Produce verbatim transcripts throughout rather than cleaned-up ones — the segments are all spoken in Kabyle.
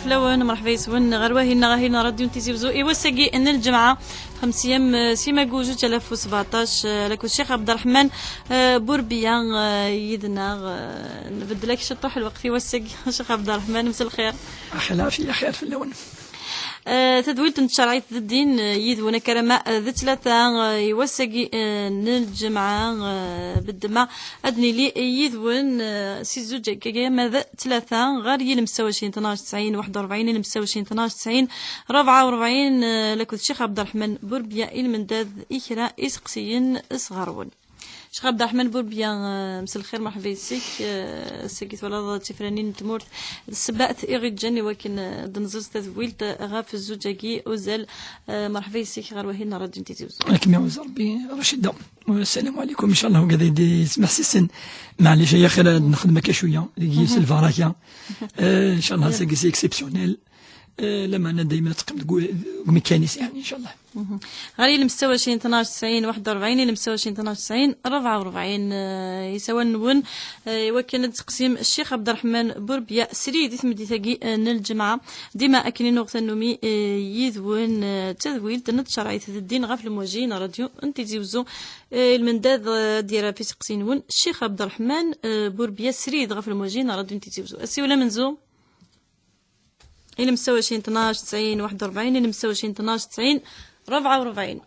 Lawan, mṛeḥba yes-wen ɣer wahil neɣ ahil n ṛadyu n Tizi Wezzu. I wass-agi n lǧemɛa, xemsa simaggu zuǧ alaf u sbeɛṭac, eh, la kud Ccix Ɛebderreḥman, eh, Burbiya, eh, yid-neɣ, eh, nbeddel-ak ciṭuḥ lweqt i wass-agi. Ccix Ɛebderreḥman, mselxir. Axir lɛafiya, xir fell-awen. Eh, tadwilt n tcerɛit d ddin, eh, yid-wen akarama, eh, d tlata, eh, i wass-agi, eh, n lǧemɛa, eh, beddema ad nili yid-wen, eh, si zuǧ akkagi ma d tlata ɣer yilemsawacin tnac tesɛin waḥed u ṛebɛin, yilemsawacin tnac tesɛin ṛebɛa u ṛebɛin, eh, la kud Ccix Ɛebderreḥman Burbiya i lmendad i kra iseqsiyen s ɣer-wen. Ccix Ɛebderreḥman Burbiya, eh, mselxir, mṛeḥba yes-k. Eh, ass-agi twalaḍ tifranin n tmurt d ssebbat i ɣ-iǧǧan i wakken, eh, ad nẓiẓ tadwilt ɣef zzuǧ-agi uzal. Eh, mṛeḥba yes-k ɣer wahil n ṛadyu n Tizi Wezzu. Akken iɛuzz Ṛebbi, Racida. Assalamu ɛlikum, inchallah, wigad i d-yesmeḥsisen. Maɛlic, ay axir ad nexdem akka cwiya, deg yiwet lbaraka. Eh, inchallah, ass-agi c'est exceptionnel. Eh, lameɛna daymen ad teqqim deg u-, deg umekkan-is, yeɛni, inchallah. Ɣer yilemsawacin tnac tesɛin waḥed u ṛebɛin, yilemsawacin tnac tesɛin ṛebɛa u ṛebɛin, eh, isawalen-nwen, eh, i wakken ad d-teqsim Ccix Ɛebderreḥman Burbiya srid i tmeddit-agi, eh, n lǧemɛa. Dima akken i nuɣ tannumi, eh, yid-wen, eh, d tadwilt n tcerɛit d ddin ɣef lemwaji n ṛadyu n Tizi Wezzu. Eh, lmendad, eh, ad d-yerr ɣef iseqsiyen-nwen Ccix Ɛebderreḥman, eh, Burbiya srid ɣef lemwaji n ṛadyu n Tizi Wezzu. Asiwel amenzu. Ilemsawacin tnac tesɛin waḥed u ṛebɛin, ilemsawacin tnac tesɛin ṛebɛa u ṛebɛin.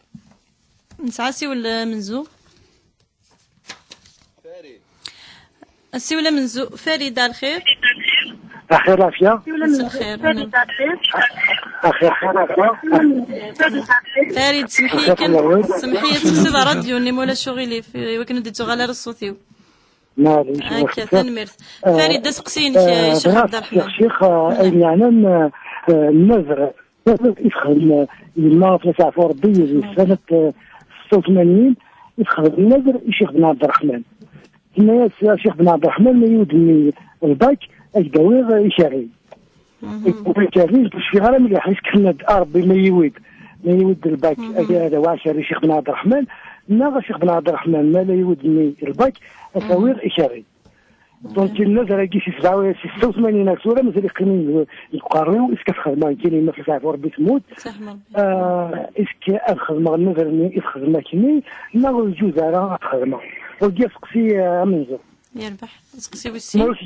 Nesɛa asiwel amenzu. Asiwel amenzu, Farid, ɛelxir? Axir lɛafiya. Mselxir. Axir, axir lɛafiya. Farid, semḥ-iyi kan, semḥ-iyi, ad texsiḍ ṛṛadyu-nni, ma ulac uɣilif, i wakken ur d-ittuɣal ara ṣṣut-iw. Akka, tanemmirt. Eh, Farid, d aseqsi-inek, eh, Ccix Ɛebderreḥman. Ccix, eh, ayen yeɛnan, eh, eh, nnader, nnader i texdem, eh, yemma, ad tt-yeɛfu Ṛebbi, di ssanat, eh, setta u tmanyin, i texdem nnader i Ccix Ben Ɛebderreḥman. Tenna-yas, a Ccix Ben Ɛebderreḥman, ma yiwi-d mmi lbak, ad k-d-awiɣ, eh, ikerri. Ikerri, ur cfiɣ ara mliḥ, est-ce que tenna-d, a Ṛebbi, ma yiwi-d, ma yiwi-d lbak, ad, ad awiɣ ikerri Ccix Ben Ɛebderreḥman, neɣ a Ccix Ben Ɛebderreḥman, ma la yiwi-d mmi lbak, ad t-awiɣ ikerri. Donc, nnader-agi si sebɛa, si setta u tmanyin ar tura, mazal yeqqim deg, deg uqerru-w, est-ce que ad xedmeɣ nekkini, ma tleḥḥu Ṛebbi temmut? Eh, est-ce que ad xedmeɣ nnader-nni i texdem akkenni, neɣ ur yeǧǧuz ara ad xedmeɣ? Donc, aseqsi, eh, amenzu. Yerbeḥ. Aseqsi wis sin. Ma ulac,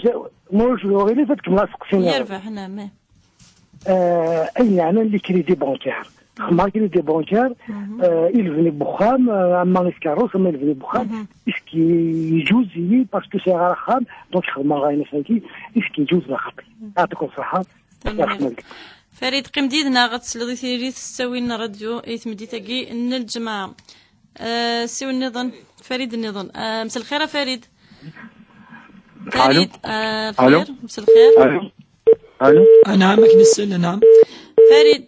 ma ulac uɣilif, ad kemmleɣ aseqsi-nni. Yerbeḥ, naam. Eh, ayen yeɛnan les crédits bancaires. Xedmeɣ crédit bancaire, eh, i lebni n wexxam, eh, ama i tkerrust, ama i lebni n wexxam, est-ce que yeǧuz-iyi, parce que sɛiɣ ara axxam, donc xedmeɣ ayen-agi, est-ce que yeǧuz neɣ xaṭi? Yeɛṭikum ṣṣeḥḥa. Tanemmirt. Farid, qqim-d yid-neɣ ad tesleḍ i tiririt s ttawil n ṛṛadyu i tmeddit-agi n lǧemɛa. Eh, siwel nniḍen, Farid nniḍen. Eh, mselxir a Farid. Farid, eh, mselxir. Alo. Alo. Anɛam, akken isel, anɛam. Farid.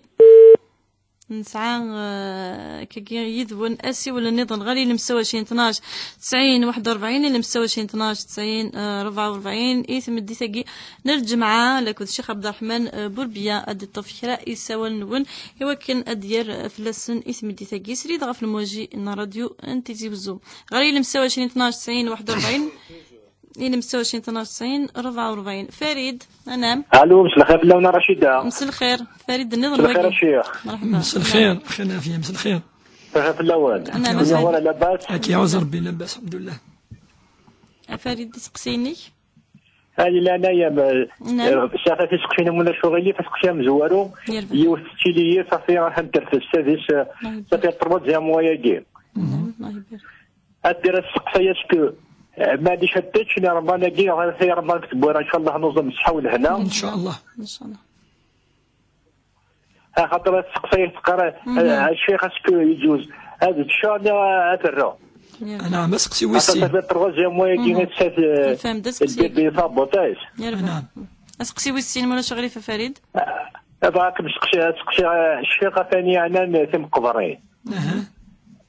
Nesɛa, eh, kagi yid-wen asiwel nniḍen ɣer ilemsawacin tnac tesɛin waḥed u ṛebɛin, ilemsawacin tnac tesɛin, eh, ṛebɛa u ṛebɛin, i tmeddit-agi n lǧemɛa, lakud Ccix Ɛebderreḥman, eh, Burbiya ad d-iṭṭef kra isawalen-nwen i wakken ad d-yerr fell-asen i tmeddit-agi srid ɣef lemwaji n ṛṛadyu n Tizi Wezzu. Ɣer ilemsawacin tnac tesɛin waḥed u ṛebɛin, ilemsawacin tnac tesɛin ṛebɛa u ṛebɛin. Farid, anɛam. Alo, mselxir fell-awen a Racida. Mselxir, Farid nniḍen wagi. Mselxir a Ccix. Mṛeḥba. Mselxir, xir lɛafiya, mselxir. Mselxir fell-awen. Anɛam, a Farid. Wala labas? Ad k-iɛuzz Ṛebbi, labas, alḥemdulillah. A Farid, iseqsiyen-ik? Ay, leɛnaya-m, eh, sɛiɣ tiseqsiyin am ulac uɣilif, aseqsi amezwaru, yerbeḥ. Yiwet tettili yir, safi, ad terfed s tadis, eh, safi, troisième mois-agi. Ad dira tseqsay, est-ce que, eh, maɛlic ad tečč, neɣ Remḍan-agi, neɣ ɣer Remḍan deg tewwura, inchallah, nuẓem ṣṣeḥḥa u lehna. Inchallah. Inchallah. Axaṭer ad tseqsay, teqqar, eh, ccix, est-ce que yeǧuz ad teččeɣ neɣ ad t-rreɣ? Anɛam, aseqsi wis sin. Axaṭer troisième mois-agi i tesɛa, eh, lbibi tabuṭ-is. Anɛam. Aseqsi wis sin, ma ulac aɣilif a Farid. Bɣiɣ ad kem-seqsi-, ad seqsiɣ, eh, ccix ɣef wayen yeɛnan timeqbrin.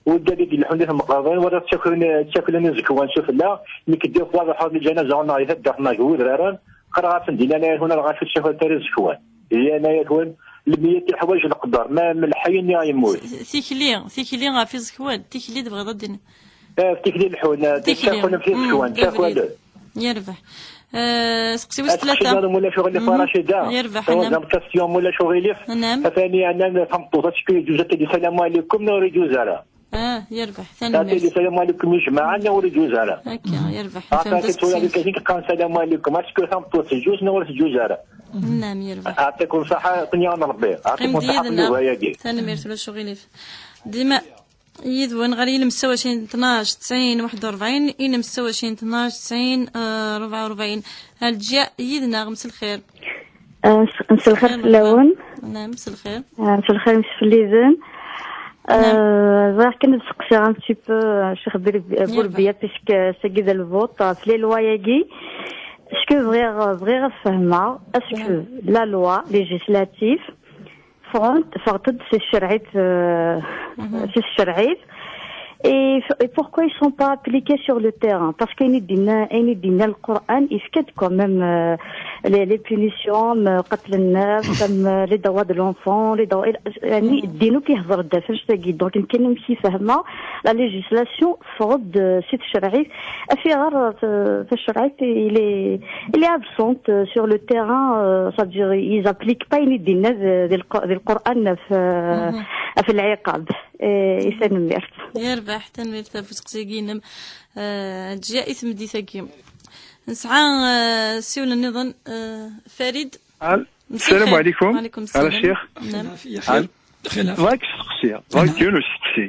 Wid i d-ileḥḥun di tmeqbrin, wala ttaklen, ttaklen izekwan sufella, nekk ddiɣ waḍeḥ di lǧanaza neɣ di taddart neɣ deg wudraren, qqareɣ-asen di leɛnaya-twen, ɣef ur ttaklen ara izekwan. Di leɛnaya-twen, lmeyyet iḥwaǧ leqder, ma, ma lḥay-nni yemmut. Tikli, tikli ɣef izekwan, tikli tebɣiḍ ad d-tiniḍ. Eh, tikli leḥḥun, eh, tikli. Ttakulen ɣef izekwan, ttakulen. Yerbeḥ. Eh, seqsi wis tlata. Ad txedmeḍ ma ulac uɣilif, mhm, Racida. Yerbeḥ, tawa anam. Dam question ma ulac uɣilif. Anam. Atani, anam, tameṭṭut, ad tekki, yeǧǧuǧ ad tagi, "Salam aleykum", neɣ ur yeǧǧuǧ ara? Ah, yerbeḥ, tanemmirt. Atani, "Salam aleykum", yejmaɛen, neɣ ur yeǧǧuǧ ara? Akka, yerbeḥ. Ata nefhem-d asqsi-inek. Salam aleykum, ad tekki, "Salam aleykum", ad tekki tameṭṭut, teǧǧuǧ neɣ ur teǧǧuǧ ara? Anam, yerbeḥ. Yeɛṭikum ṣṣeḥḥa, kunyan Rebbi. Yeɛṭikum ṣṣeḥḥa ɣef nnuba-agi. Tanemmirt, ulac uɣilif. Dima yid-wen ɣer yinemsawacin tnac tesɛin waḥed u rebɛin, yinemsawacin tnac tesɛin, eh, rebɛa u rebɛin. Alǧiya yid-neɣ, mselxir. Eh, mselxir fell-awen. Naam, mselxir. Eh, mselxir, msefliden. Naam. Eh, bɣiɣ kan ad seqsiɣ un petit peu, eh, Ccix Bourbia, puisque, eh, sagi d lvote, eh, f les lois-agi. Est-ce que bɣiɣ, bɣiɣ ad fehmeɣ, est-ce que la loi législative ffɣent, ffɣent-d si tcerɛit, eh, si tcerɛit. Et, et pourquoi ils sont pas appliqués sur le terrain? Parce que ayen i d-yenna, ayen i d-yenna Lqur'an, yefka-d quand même, euh, les, les punitions, euh, qatl nnefs, comme, euh, les droits de l'enfant, les droits, yani, ddin akk yehder-d ɣef annect-agi. Donc, nekk amek i fehmeɣ, la législation ffeɣ-d, euh, si tcerɛit. Afiɣer, euh, tcerɛit, il est, il est absent, euh, sur le terrain, euh, c'est-à-dire, ils appliquent pas ayen i d-yenna d, d Lqu-, d Lqur'an ɣef, euh, ɣef lɛiqab. Eh, i tanemmirt. Yerbeḥ, tanemmirt ɣef useqsi-agi-inem. Eh, ǧǧiya i tmeddit-agi. Nesɛa, eh, ssiwel nniḍen, eh, Farid. Al-, mselxir. Salam aleykum. Wa aleykum salam. Ala ccix. Naam. Al-, bɣiɣ ad k-steqsiɣ. Bɣiɣ yiwen usteqsi.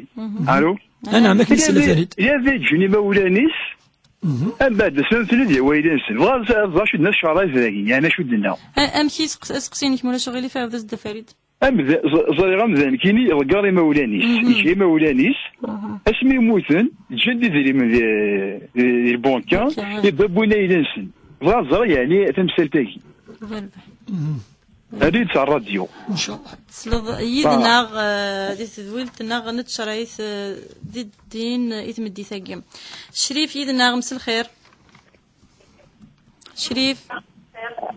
Alo? Anaɛm, ad k-nsel a Farid. Yella d aǧǧun imawlan-is, am bɛed d-snan-ten-id i wayla-nsen. Bɣiɣ ad ẓ-, ad ẓreɣ acu d-nna ccṛeɛ ibragi, yeɛni acu d-nna. A-, amek i seqs-, aseqsi-inek, ma ulac uɣilif, ɛawed-as-d a Farid. Amda-, ẓ-, ẓriɣ amdan kini iḍegger imawlan-is. Iǧǧa imawlan-is, asmi mmuten, ǧǧan-d idrimen di, di, di lbanka, i bab win ayla-nsen. Bɣiɣ ad ẓreɣ, yeɛni, tamsalt-agi. Ad iyi-d s ṛṛadyu. Ncallah. Tesleḍ yid-neɣ, eh, di tedwilt neɣ n tcerɛit, eh, di ddin, eh, i tmeddit-agi. Crif yid-neɣ, mselxir. Crif.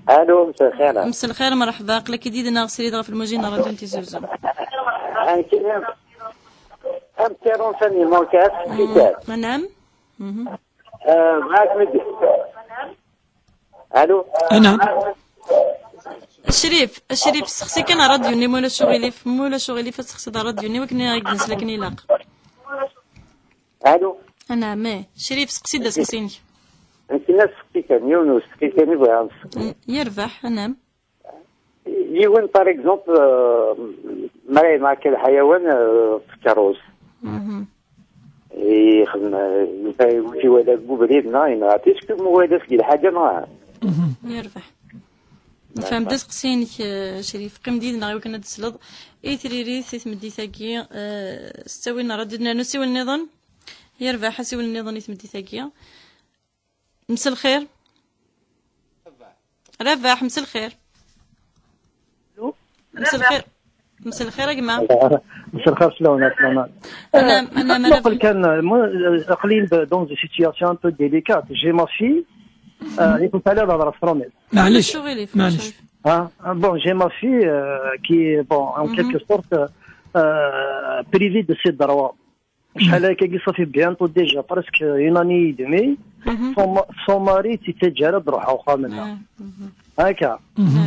Alo, mselxir. Mselxir, mṛeḥba. Aql-ak-id yid-neɣ srid ɣef lmuji n ṛṛadyu n Tizi Uzzu. Anki am, am tiṛunsa n imankas, kitab. Anam. Mhm. Eh, bɣiɣ ad kem-id-, Alo? Anam. Crif, Crif, sexsi kan ṛṛadyu-nni, ma ulac uɣilif, ma ulac uɣilif ad sexsiḍ ṛṛadyu-nni, wakken ad k-d-nsel akken ilaq. Alo? Anam, eh. Crif, seqsi-d aseqsi-inek. Nekk ad seqsi kan, yiwen useqsi kan i bɣiɣ ad seqsi. Mm, yerbeḥ, anam. Yiwen, par exemple, euh, ma yenɣa akka lḥayawan, euh, f tkerrust. Mhm. Ixdem, euh, yufa, iwala deg ubrid, neɣ yenɣa-t. Est-ce que muwala-s deg lḥaǧa, neɣ? Mhm. Yerbeḥ. Nefhem-d aseqsi-inek, eh, Crif. Qqim-d yid-neɣ iwakken ad d-tesleḍ i tririt, i tmeddit-agi, eh, s ttawil n ṛṛadyu. Nernu siwel nniḍen. Yerbeḥ asiwel nniḍen i tmeddit-agi. Mselxir. Rabaḥ, mselxir. Alo. Mselxir. Mselxir a gma. Mselxir, slawna, slawna. Anam, anam, anam. Kan, moi, aql-i dans une situation un peu délicate. J'ai ma fille, euh, il faut parler dans la famille. Maɛlic. Maɛlic. Hein? Bon, j'ai ma fille, euh, qui est, bon, en quelque sorte, euh, privée de ses droits. Acḥal akka, ça fait bientôt déjà presque une année et demie. Son ma-, son mari, ur tt-yettaǧǧa ara ad d-truḥ ɣer uxxam-nneɣ. Akka.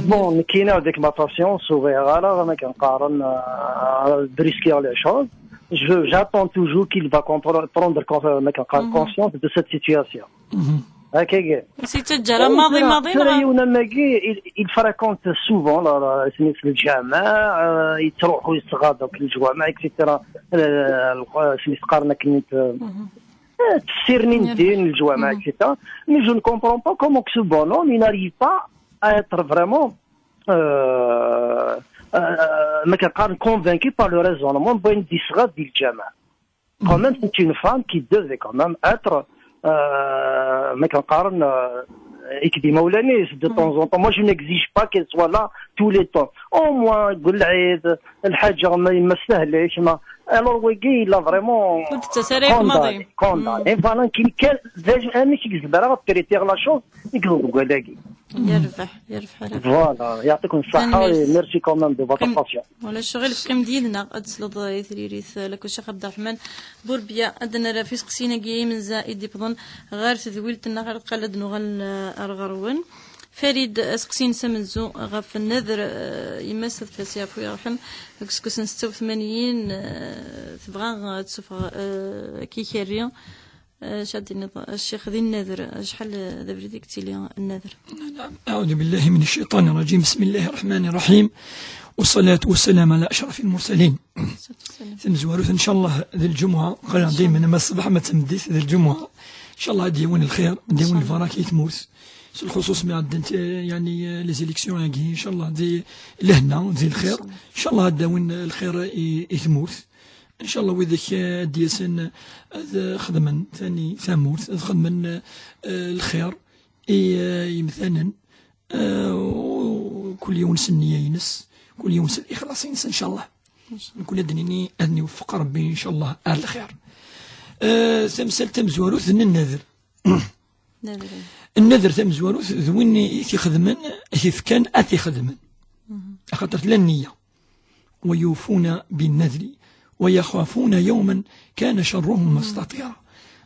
Bon, nekkini avec ma patience, ur bɣiɣ ara, ma kan qqaren, euh, brusquer les choses. Je, j'attends toujours qu'il va compre-, prendre con-, ma kan qqaren, conscience de cette situation. Akkagi. Ur s-yettaǧǧa ara maḍi, maḍi, tura neɣ? Yiwen am wagi, il, il fréquente souvent la, la, isem-is lǧameɛ, euh, yettruḥu yesɣad akk lǧwameɛ, et cetera. Euh, isem-is qqaren akken, euh, ttessiren i ddin, lǧwameɛ, et cetera. Mais je ne comprends pas comment que ce bonhomme, il n'arrive pas à être vraiment, euh, euh, ma kan qqaren, convaincu par le raisonnement, n wayen d-yesɣad di lǧameɛ. Quand même, c'est une femme qui devait quand même être, euh, ma kan qqaren, euh, avec des mawlanis, de temps en temps. Moi, je n'exige pas qu'elle soit là tous les temps. Au moins, deg lɛid, lḥaǧa, ma, ma stehlek, ma. Alors, wagi, il a vraiment, ur d-tettas ara yakk maḍi. Condamné. Et voilà, nekkini kan, d acu, amek i yezmer ad traiter la chose, i yezmer deg wallagi. Yerbeḥ, yerbeḥ ara. Voilà, يعطيكم الصحة. Tanemmirt. Merci quand même de votre attention. Wala ccɣel, teqqim-d yid-neɣ ad tesleḍ i tririt, eh, la Kucix Abderrahman Bourbia, ad nerr ɣef iseqsiyen-agi imenza i d-iwwḍen ɣer tedwilt-nneɣ, ar qqal ad nuɣal, eh, ar ɣer-wen. Farid, aseqsi-ines amenzu ɣef nnader, eh, yemma-s ad fell-as yeɛfu yerḥem, deg useggas n setta u tmanyin, eh, tebɣa ad tessufeɣ, eh, akka ikerri. Eh, acu ad d-tiniḍ, a ccix, di nnader, acḥal d abrid i yettili nnader? نعم. أعوذ بالله من الشيطان الرجيم. بسم الله الرحمن الرحيم. والصلاة والسلام على أشرف المرسلين. Tamezwarut, إن شاء الله, d lǧemɛa, qqareɣ daymen ama ṣṣbeḥ ama tameddit d lǧemɛa. إن شاء الله ad d-yawin lxir, ad d-yawin lbaraka i tmurt. S lxuṣuṣ mi ɛeddant, eh, yeɛni, eh, les élections-agi, إن شاء الله, d lehna, d lxir. إن شاء الله ad d-awin lxir i, i tmurt. إن شاء الله widak, eh, ad d-yasen ad xedmen tani tamurt, ad xedmen, eh, lxir i, eh, yimdanen, eh, u kul yiwen s nniya-ines, kul yiwen s lixlaṣ-ines, إن شاء الله. Nekni ad d-nini ad niweffeq Rebbi, إن شاء الله, ar lxir. Eh, tamsalt tamezwarut n nnader. Nnader. Nnader tamezwarut d win i t-ixedmen, i t-ifkan ad t-ixedmen. Axaṭer tella nniya. ويوفون بالنذر ويخافون يوما كان شره مستطيرا.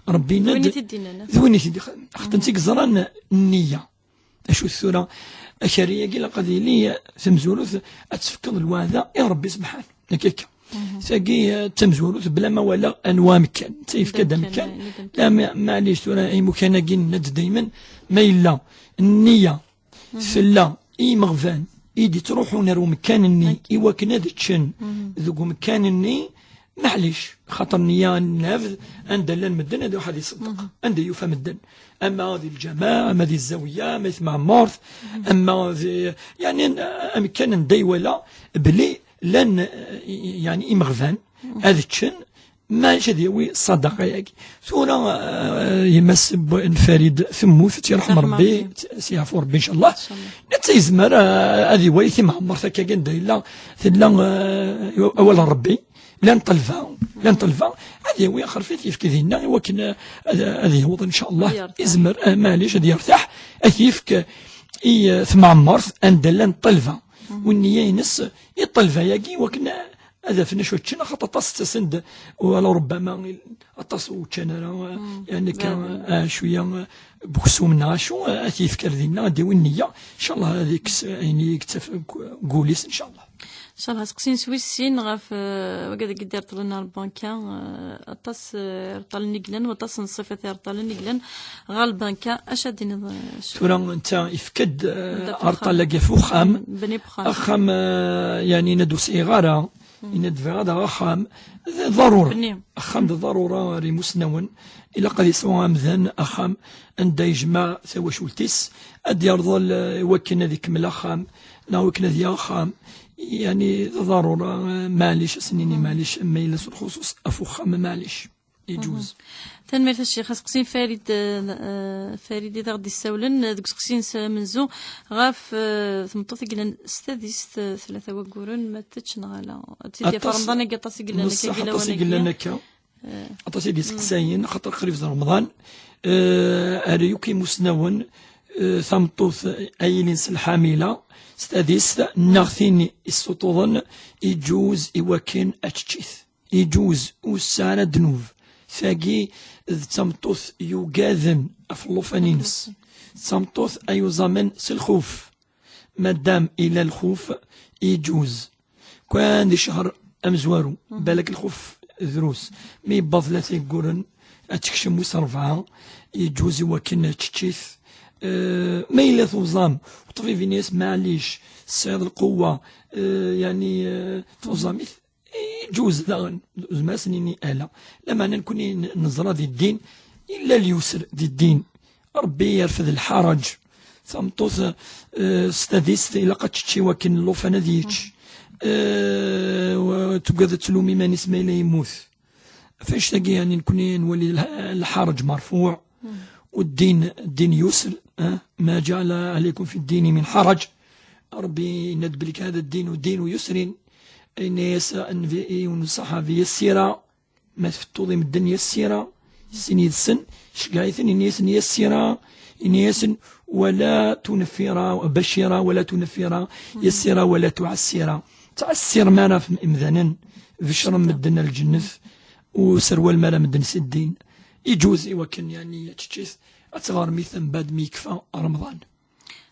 Rebbi yenna-d, d win i t-id-yennan, d win i t-id-ixedmen. Axaṭer netta i yeẓran nniya. Acu tura, akerri-agi ilaq ad yili tamezwarut ad tefkeḍ lweɛda i Rebbi sebḥan. Akka akka. Tagi, eh, d tamezwarut bla ma walaɣ anwa amekkan. Netta yefka-d amekkan. La, ma-, maɛlic tura, imukan-agi nenna-d daymen, ma yella nniya tella i yimeɣban i d-ittruḥun ar umekkan-nni i wakken ad ččen deg umekkan-nni, maɛlic, xaṭer nniya n lɛebd, anda llan medden ad iruḥ ad iṣeddeq, anda yufa medden. Ama di lǧameɛ, ama di zzawiya, ama di tmeɛmert, ama di, yeɛni, amekkan anda iwala belli llan, eh, yeɛni, imeɣban ad ččen, maɛlic ad yawi ṣṣadaqa-agi. Tura, eh, yemma-s n Farid temmut, ad tt-yerḥem Rebbi, ad tt-yeɛfu Rebbi, إن شاء الله. Netta yezmer, eh, ad iwali timɛemmert akka anda yella, tella, eh, awal n Rebbi. Llan ṭṭelba, llan ṭṭelba, ad yawi axerfi ad t-yefk dinna i wakken, eh, ad, ad yaweḍ, إن شاء الله. Yezmer, eh, maɛlic, ad yertaḥ, ad t-yefk i, eh, tmeɛmert anda llan ṭṭelba. U nniya-ines i ṭṭelba-agi i wakken, eh, ad afen acu ččen, axaṭer aṭas ttasen-d, wala rubbama aṭas ur ččan ara, eh, yeɛni akka, eh, cwiya, eh, n uksum neɣ acu, eh, ad t-yefk ar dinna, ad d-yawi nniya, إن شاء الله, ad ikkes, eh, ayen i yettaf deg wul-is, إن شاء الله. Ncallah, aseqsi-ines wis sin ɣef, eh, wagad i d-ireṭṭlen ar lbanka, eh, aṭas, eh, ireṭṭalen i yellan, waṭas n ṣṣifat ireṭṭalen i yellan ɣer lbanka. Acu ad d-tiniḍ, eh, tura netta yefka-d, eh, areṭṭal-agi ɣef uxxam. Bni uxxam. Axxam, eh, yeɛni, yenna-d ur sɛiɣ ara, yenna-d bɣiɣ ad aɣeɣ axxam. D ḍarura. Bni. Axxam d ḍarura ar imusnawen. Ilaq ad yesɛu amdan axxam anda yejmeɛ tawacult-is, ad d-yerḍel, eh, i wakken ad ikemmel axxam, neɣ i wakken ad yaɣ axxam. Yeɛni, d ḍarura, eh, maɛlic, ad s-nini maɛlic, ma yella s lxuṣuṣ ɣef uxxam, maɛlic. Iǧuz. Tanemmirt a Ccix. Aseqsi n Farid, eh, eh, Farid i d aɣ-d-issawlen, eh, deg useqsi-ines amenzu ɣef, eh, tmeṭṭut i yellan s tadist, eh, tlata wagguren, ma tečč neɣ ala. Ad tt-id-yaf Remḍan-agi aṭas i yellan akka, aṭas i yellan akka. Aṭas i d-iseqsayen, axaṭer qrib d Remḍan. Eh, ar yakk imusnawen, eh, tameṭṭut ay ilin s lḥamila, s tadist, neɣ tin issuṭuḍen, iǧuz i wakken ad teččit. Iǧuz, ur tesɛi ara ddnub. Tagi d tameṭṭut yugaden ɣef llufan-ines. D tameṭṭut ay uẓamen s lxuf. Madam ila lxuf, iǧuz. Kan di ccher amezwaru, balak lxuf drus. Mi yewweḍ tlata yegguren, ad tekcem wis rebɛa, iǧuz i wakken ad teččit. Eh, ma yella tuẓam, ṭṭbib ini-as, maɛlic, tesɛiḍ lqewwa, eh, yeɛni, eh, tuẓam-it, iǧuz daɣen, ur nezmir ad s-nini ala. Lameɛna nekni n-, neẓra di ddin, yella lyusr di ddin. Rebbi yerfed lḥareǧ. Tameṭṭut, eh, s tadist, ilaq ad tečč i wakken llufan ad yečč. Eh, wa-, tugad ad tlum iman-is ma yella yemmut. Ɣef annect-agi, yeɛni, nekni nwali lḥ-, lḥareǧ merfuɛ. U ddin, ddin yusr, eh, ma ǧeɛla ɛalaykum fi ddini min ḥaraǧ. Rebbi yenna-d belli hada ddin u ddin u yusrin. Yenna-yas Nnbi i yiwen n ṣṣaḥabi, yassira, ma tfettuḍ i medden yassira, sin yid-sen, ceggeɛ-iten, ini-yasen, yassira, Ini-asen: "Wala tunfira, bacira wala tunfira, yassira wala tuɛassira." Ttɛassirem ara f imdanen, becrem medden ar lǧennet, u serwalem ara medden s ddin. Iǧuz i wakken, yani, ad teččit, ad tɣermit mbaɛd mi yekfa Remḍan.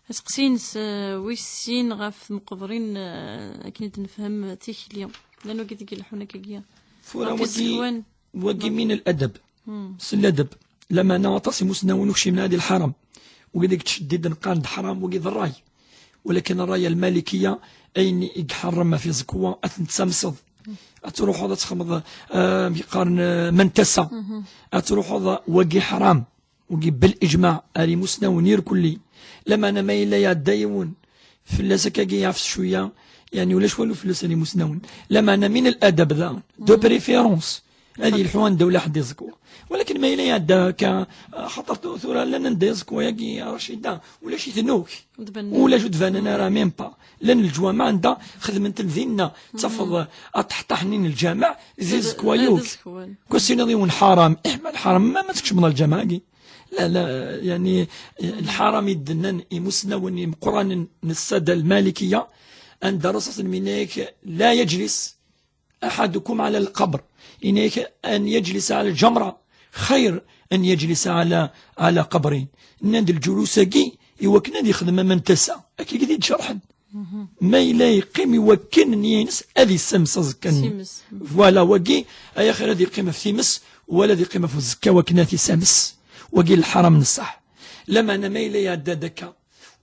Aseqsi-ines, eh, wis sin ɣef tmeqbrin, eh, akken i d-nefhem, tikli. Llan wagi deg ileḥḥun akkagi. Tura ɣef wagi, isekwan. Wagi min al-adab. Hmm. S ladab. Lameɛna aṭas imusnawen ur kcimen ara di lḥaram. Wagi deg ttceddiden qqaren-d ḥaram, wagi d ṛṛay. Walakin ṛṛay al-Malikiya, ayen i iḥeṛṛem ɣef iẓekwa, ad ten-tessamseḍ. Ad truḥeḍ ad txedmeḍ, eh, amek qqaren, eh, mentasa. Mhm. Ad truḥeḍ, wagi ḥaram. Wagi bil ijmaɛ, ar imusnawen irkelli. Lameɛna ma yella iɛedda yiwen fell-as akkagi, yeɛfes cwiya, yani ulac walu fell-as ar imusnawen. Lameɛna min al-adab daɣen, de préférence, ad yelḥu anda ula ḥedd iẓekwa. Walakin ma yella iɛedda akka, xaṭer tu-, tura llan anda iẓekwa-yagi, a Racida, ulac-iten akk. Ulac ur d-banen ara, même pas. Llan leǧwameɛ anda xedmen-ten dinna, ttafeḍ aṭeḥṭaḥ-nni n lǧameɛ, d iẓekwa yakk. Kul sin-iḍ yiwen ḥaram, eh, ma lḥaram, ma, ma tkecmeḍ lǧameɛ-agi. La, la, yani, lḥaram i d-nnan imusnawen imeqqranen n ssada lmalikiya, anda Rasul s-, yenna-yak: "La yajlis aḥadukum ɛala lqabr." Yenna-yak: "An yajlis ɛala ljamra xayr an yajlis ɛala, ɛala qabrin." Nnan-d lǧulus-agi i wakken ad yexdem aman n tasa. Akka i d-iǧerḥen. Ma yella yeqqim i wakken nniya-ines ad issames aẓekka-nni. Simes. Voilà, wagi, ay axir ad yeqqim ɣef times, wala ad yeqqim ɣef uzekka wakken ad t-issames. Wagi lḥaram n ṣṣeḥ. Lameɛna ma yella iɛedda-d akka,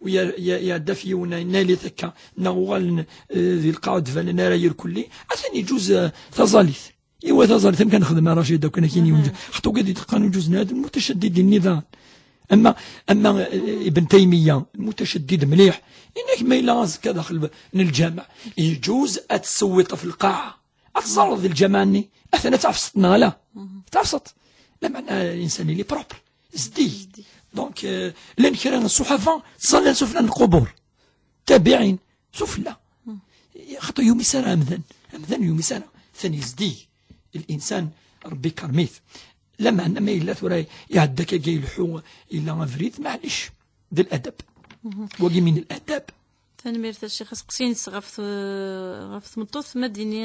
u ya-, ya-, iɛedda f yiwen, yenna-li-t akka, neɣ uɣalen, eh, di lqaɛa ur d-banen ara irkelli, atan iǧuz, eh, taẓallit. Iwa taẓallit, amek ad nexdem a Racid akk, akken yiwen. Xaṭi wagi d-iqqan uǧuz n ad mutacaddidin-nni daɣen. Ama, ama, eh, Ibn Taymiya, mutacaddid mliḥ, yenna-k ma yella azekka daxel n lǧameɛ, iǧuz ad tsewwiṭ ɣef lqaɛa, ad tẓalleḍ di lǧameɛ-nni, atan ad tɛefseḍ neɣ ala? Tɛefseḍ. Lameɛna l'insan il est propre, zeddig. Donc, eh, llan kra n ṣṣuḥafa ttẓallan sufella n lqubur. Tabiɛin, sufella. Xaṭi yumis ara amdan. Amdan yumis ara. Atan yezdig. L'insan, Rebbi ikerrem-it. Lameɛna ma yella tura iɛedda akka ileḥḥu, yella abrid, maɛlic. D ladab. Wagi min ladab. Tanemmirt a Ccix. Aseqsi-ines ɣef t-, ɣef tmeṭṭut, ma d-ini,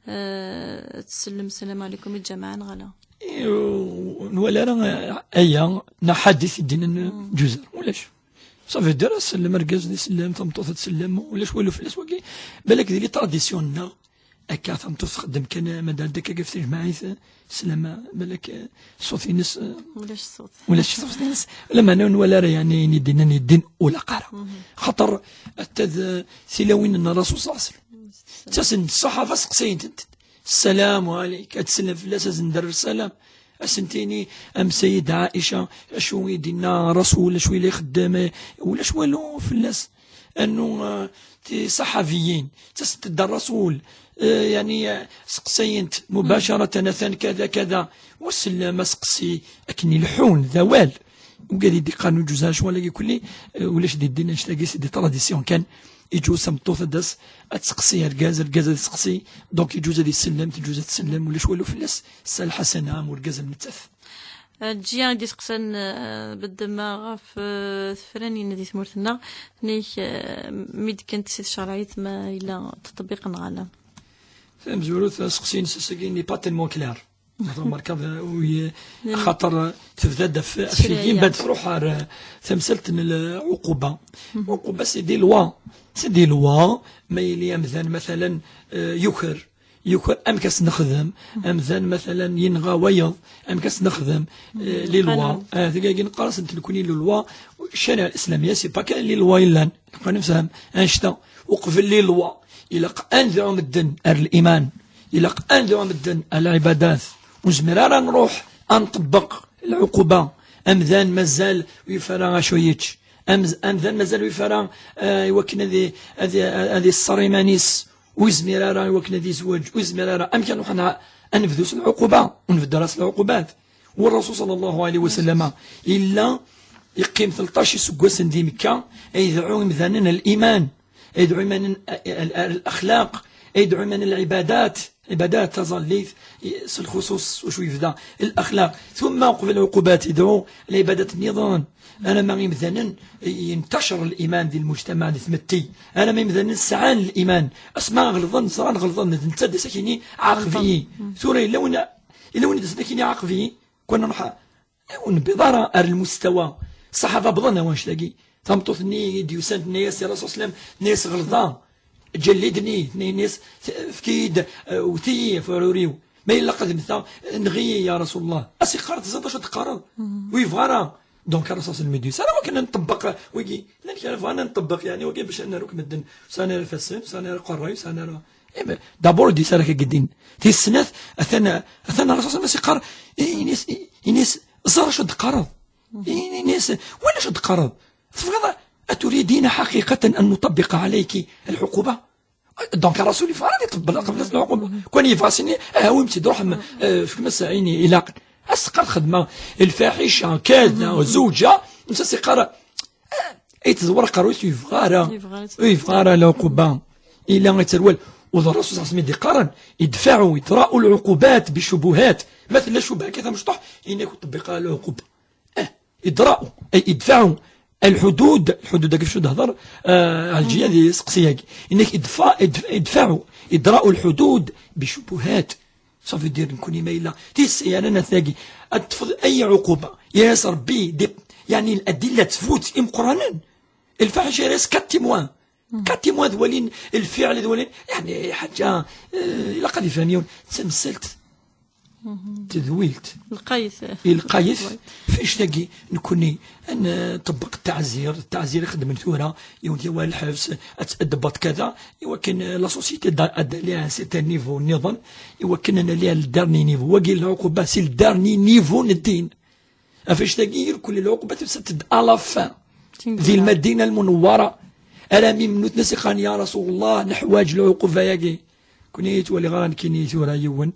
eh, ad tsellem: "Sslam ɛlikum" i lǧameɛ neɣ ala? Ur nwala ara, eh, aya, neɣ ḥadit i d-yennan Ǧuzer. Ulac. Ça veut dire, ad tsellem argaz ad isellem, tameṭṭut ad tsellem, ulac walu fell-as wagi. Balak di les traditions-nneɣ, akka tameṭṭut txeddem kan, ma d-ɛedda akka ɣef tejmaɛit, sslam, balak, eh, ṣṣut-ines, eh, ulac ṣṣut. Ulac ṣṣut-ines. Lameɛna ur nwala ara, yani, ayen i d-yennan yeddin, ur ilaq ara. Xaṭer, atta d, eh, tilawin n Rasul ṣalla Llahu ɛalayhi wa sallam. Ttasen-d ṣṣaḥaba, seqsayen-tent. "Sslam ɛlayk." Ad tsellem fell-as, ad sen-d-terr ssalam. Ad sen-tini am Sayyida Ɛica, acu i d-yenna Rasul, acu i la ixeddem, eh, ulac walu fell-as. Annu, eh, tiṣaḥabiyin, ttasent-d ar Rasul, eh, yani, eh, seqsayent mubacaratan, atan kada, kada. Wa sslam, aseqsi akken ileḥḥun, d awal. Ugad i d-iqqaren uǧuz ar ccɣel-agi kulli, eh, ulac di ddin annect-agi, c'est des traditions kan. Iǧuz tameṭṭut ad d-tas, ad tseqsi argaz, argaz ad iseqsi. Donc iǧuz ad isellem, teǧuz ad tsellem, ulac walu fell-as. Sɛiɣ lḥasan am urgaz am nettat. Ǧǧiya i d-iseqsan, eh, beddem ɣef, eh, tefranin di tmurt-nneɣ, tenna-k, eh, mi d-kkant si tcerɛit ma yella teṭbiq neɣ ala? Tamezwarut, aseqsi-ines ass-agi n'est pas tellement clair. Ma tremarkeḍ, eh, uy-, axaṭer, eh, tebda-d af, af tigi, mbeɛd tṛuḥ ar, eh, tamsalt n lɛuquba. Lɛuquba, c'est des lois. C'est des lois. Ma yili amdan, matalan, eh, yuker, yuker, amek as-nexdem? Amdan, matalan, yenɣa wayeḍ, amek as-nexdem? Eh, les lois. Eh, tigagi neqqar-asent nekni les lois, ccariɛa lislamiyya, c'est pas kan les lois yellan. Neqqar nefhem, annect-a, uqbel les lois, ilaq ad nedɛu medden ar liman. Ilaq ad nedɛu medden ar lɛibadat. Ur nezmir ara ad nruḥ ad nṭebbeq lɛuquba. Amdan mazal ur yufi ara acu yečč. Amz-, amdan mazal ur yufi ara, eh, i wakken ad i-, ad i-, ad iṣṣer iman-is. Ur yezmir ara i wakken ad yezweǧ. Ur yezmir ara. Amek ad nruḥ ad nebdu s lɛuquba? Ur nbeddu ara s lɛuqubat. Wa Rasul ṣalla Llahu ɛalayhi wa sallam yella yeqqim tleṭṭac iseggasen di Mekka, ay yedɛu imdanen ar liman. Yedɛu iman-, al-, al-, al-axlaq, Yedɛu iman lɛibadat, lɛibadat taẓallit, s lxuṣuṣ s wacu yebda, laxlaq, tumma uqbel lɛuqubat yedɛu lɛibadat nniḍen, alamma imdanen yentacer liman di lmujtamaɛ, di tmetti, alamma imdanen sɛan liman, asma ɣelḍen, ẓran ɣelḍen, d netta d as-ak-yini ɛaqeb-iyi. Tura yella win, yella win i d as-ak-yini ɛaqeb-iyi, kwan nruḥ Ur nbiḍ ara ar lmustawa. Ṣṣaḥaba wwḍen ar wanect-agi. Tameṭṭut-nni i d-yusan tenna-yas i Rasul sallam, tenna-yas ɣelḍeɣ. Ǧellidni, tenna-yas, efk-iyi-d, eh, wwet-iyi ɣef uɛrur-iw. Ma yella qad mmteɣ, nɣ-iyi ya Rasul Allah. As-iqqar teẓriḍ acu d-teqqareḍ? Ur yebɣi ara. Donc Rasul sallam i d-yusan, ara wakken ad nṭebbeq wigi. Llan kra bɣan ad nṭebbeq, yeɛni wagi bac ad naru akk medden. Sɛan ara ifassen, sɛan ara iqerray, sɛan ara D'abord, d isarek i yeddin. Tis snat, atan, atan Rasul sallam as-iqqar, ini-as, ini-as, ẓer acu d-teqqareḍ. Ini-as, wala acu d-teqqareḍ. Tebɣiḍ, أتريدين حقيقة أن نطبق عليك العقوبة؟ Donc Rasul yebɣa ad iṭebbel qbel lɛuquba. Kwan yebɣa sini, ah, awim-tt-id, ruḥem, eh, fkem-as ayen ilaqen. As-teqqar xedmeɣ lfaḥica, kada, zewǧa, netta as-iqqar, Ay tezwar aqerruy-is ur yebɣa ara, ur yebɣa ara lɛuquba. Ila ay terwel. U d Rasul sallallahu alayhi wa sallam i d-iqqaren, idfa'u, idra'u lɛuqubat bicubuhat. Ma tella cubha akka tamecṭuḥt, inak ur ṭebbiq ara lɛuquba. Eh, idra'u, ay idfa'u, lḥudud, lḥudud-agi f acu d-hder, eh, ɛelǧiya di seqsi-agi. Inak idfa-, idf-, idfa'u, idra'u lḥudud bicubuhat. Ça veut dire, nekkni ma yella tis-, yani, ad tagi, ad teṭṭfeḍ ay ɛuquba, yas Rebbi, di, yani, ladilla tfut imeqqranen, lfaḥica yas quatre mois. Quatre mois d walin lfiɛl, d walin, yani, ḥaǧa, eh, ilaq ad ifhem yiwen, d tamsalt, tedwilt. Lqayet. I lqayet, f anect-agi, nekkni, ad nṭebbeq ttaɛzir, ttaɛzir i xeddmen tura, yiwen yawa lḥebs, ad t-, ad d-tebbeḍ kada, i wakken, eh, la société da-, ad d-ali à un certain niveau nniḍen, i wakken ad nali à le dernier niveau. Wagi lɛuquba, c'est le dernier niveau n ddin. Af anect-agi, irkul lɛuquba tusa-d à la fin. Di Lmadina Lmunewwara, alammi mennuten as-iqqaren, ya Rasul Allah, neḥwaǧ lɛuquba-yagi. Kuni yettwali ɣer nekkini tura yiwen,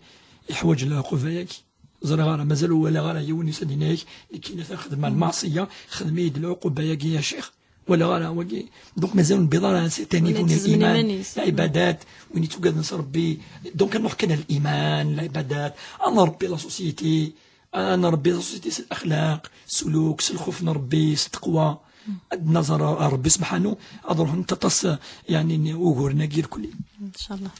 yeḥwaǧ lɛuquba-yagi. Ẓriɣ ara, mazal ur walaɣ ara yiwen yusa-d yenna-yak, nekkini atan xedmeɣ lmeɛṣiyya, xdem-iyi-d lɛuquba-yagi, ya ccix. Walaɣ ara wagi. Donc, mazal ur nbiḍ ara s tanibu n liman, lɛibadat, win yettuggaden s Rebbi. Donc, ad nruḥ kan ar liman, lɛibadat, ad nṛebbi la société, ad nṛebbi la société s laxlaq, s uluk, s lxuf n Rebbi, s taqwa. Ad naẓer ar Rebbi subḥanu, ad ruḥen aṭas, yani, n wuguren-agi irkelli. Inchallah.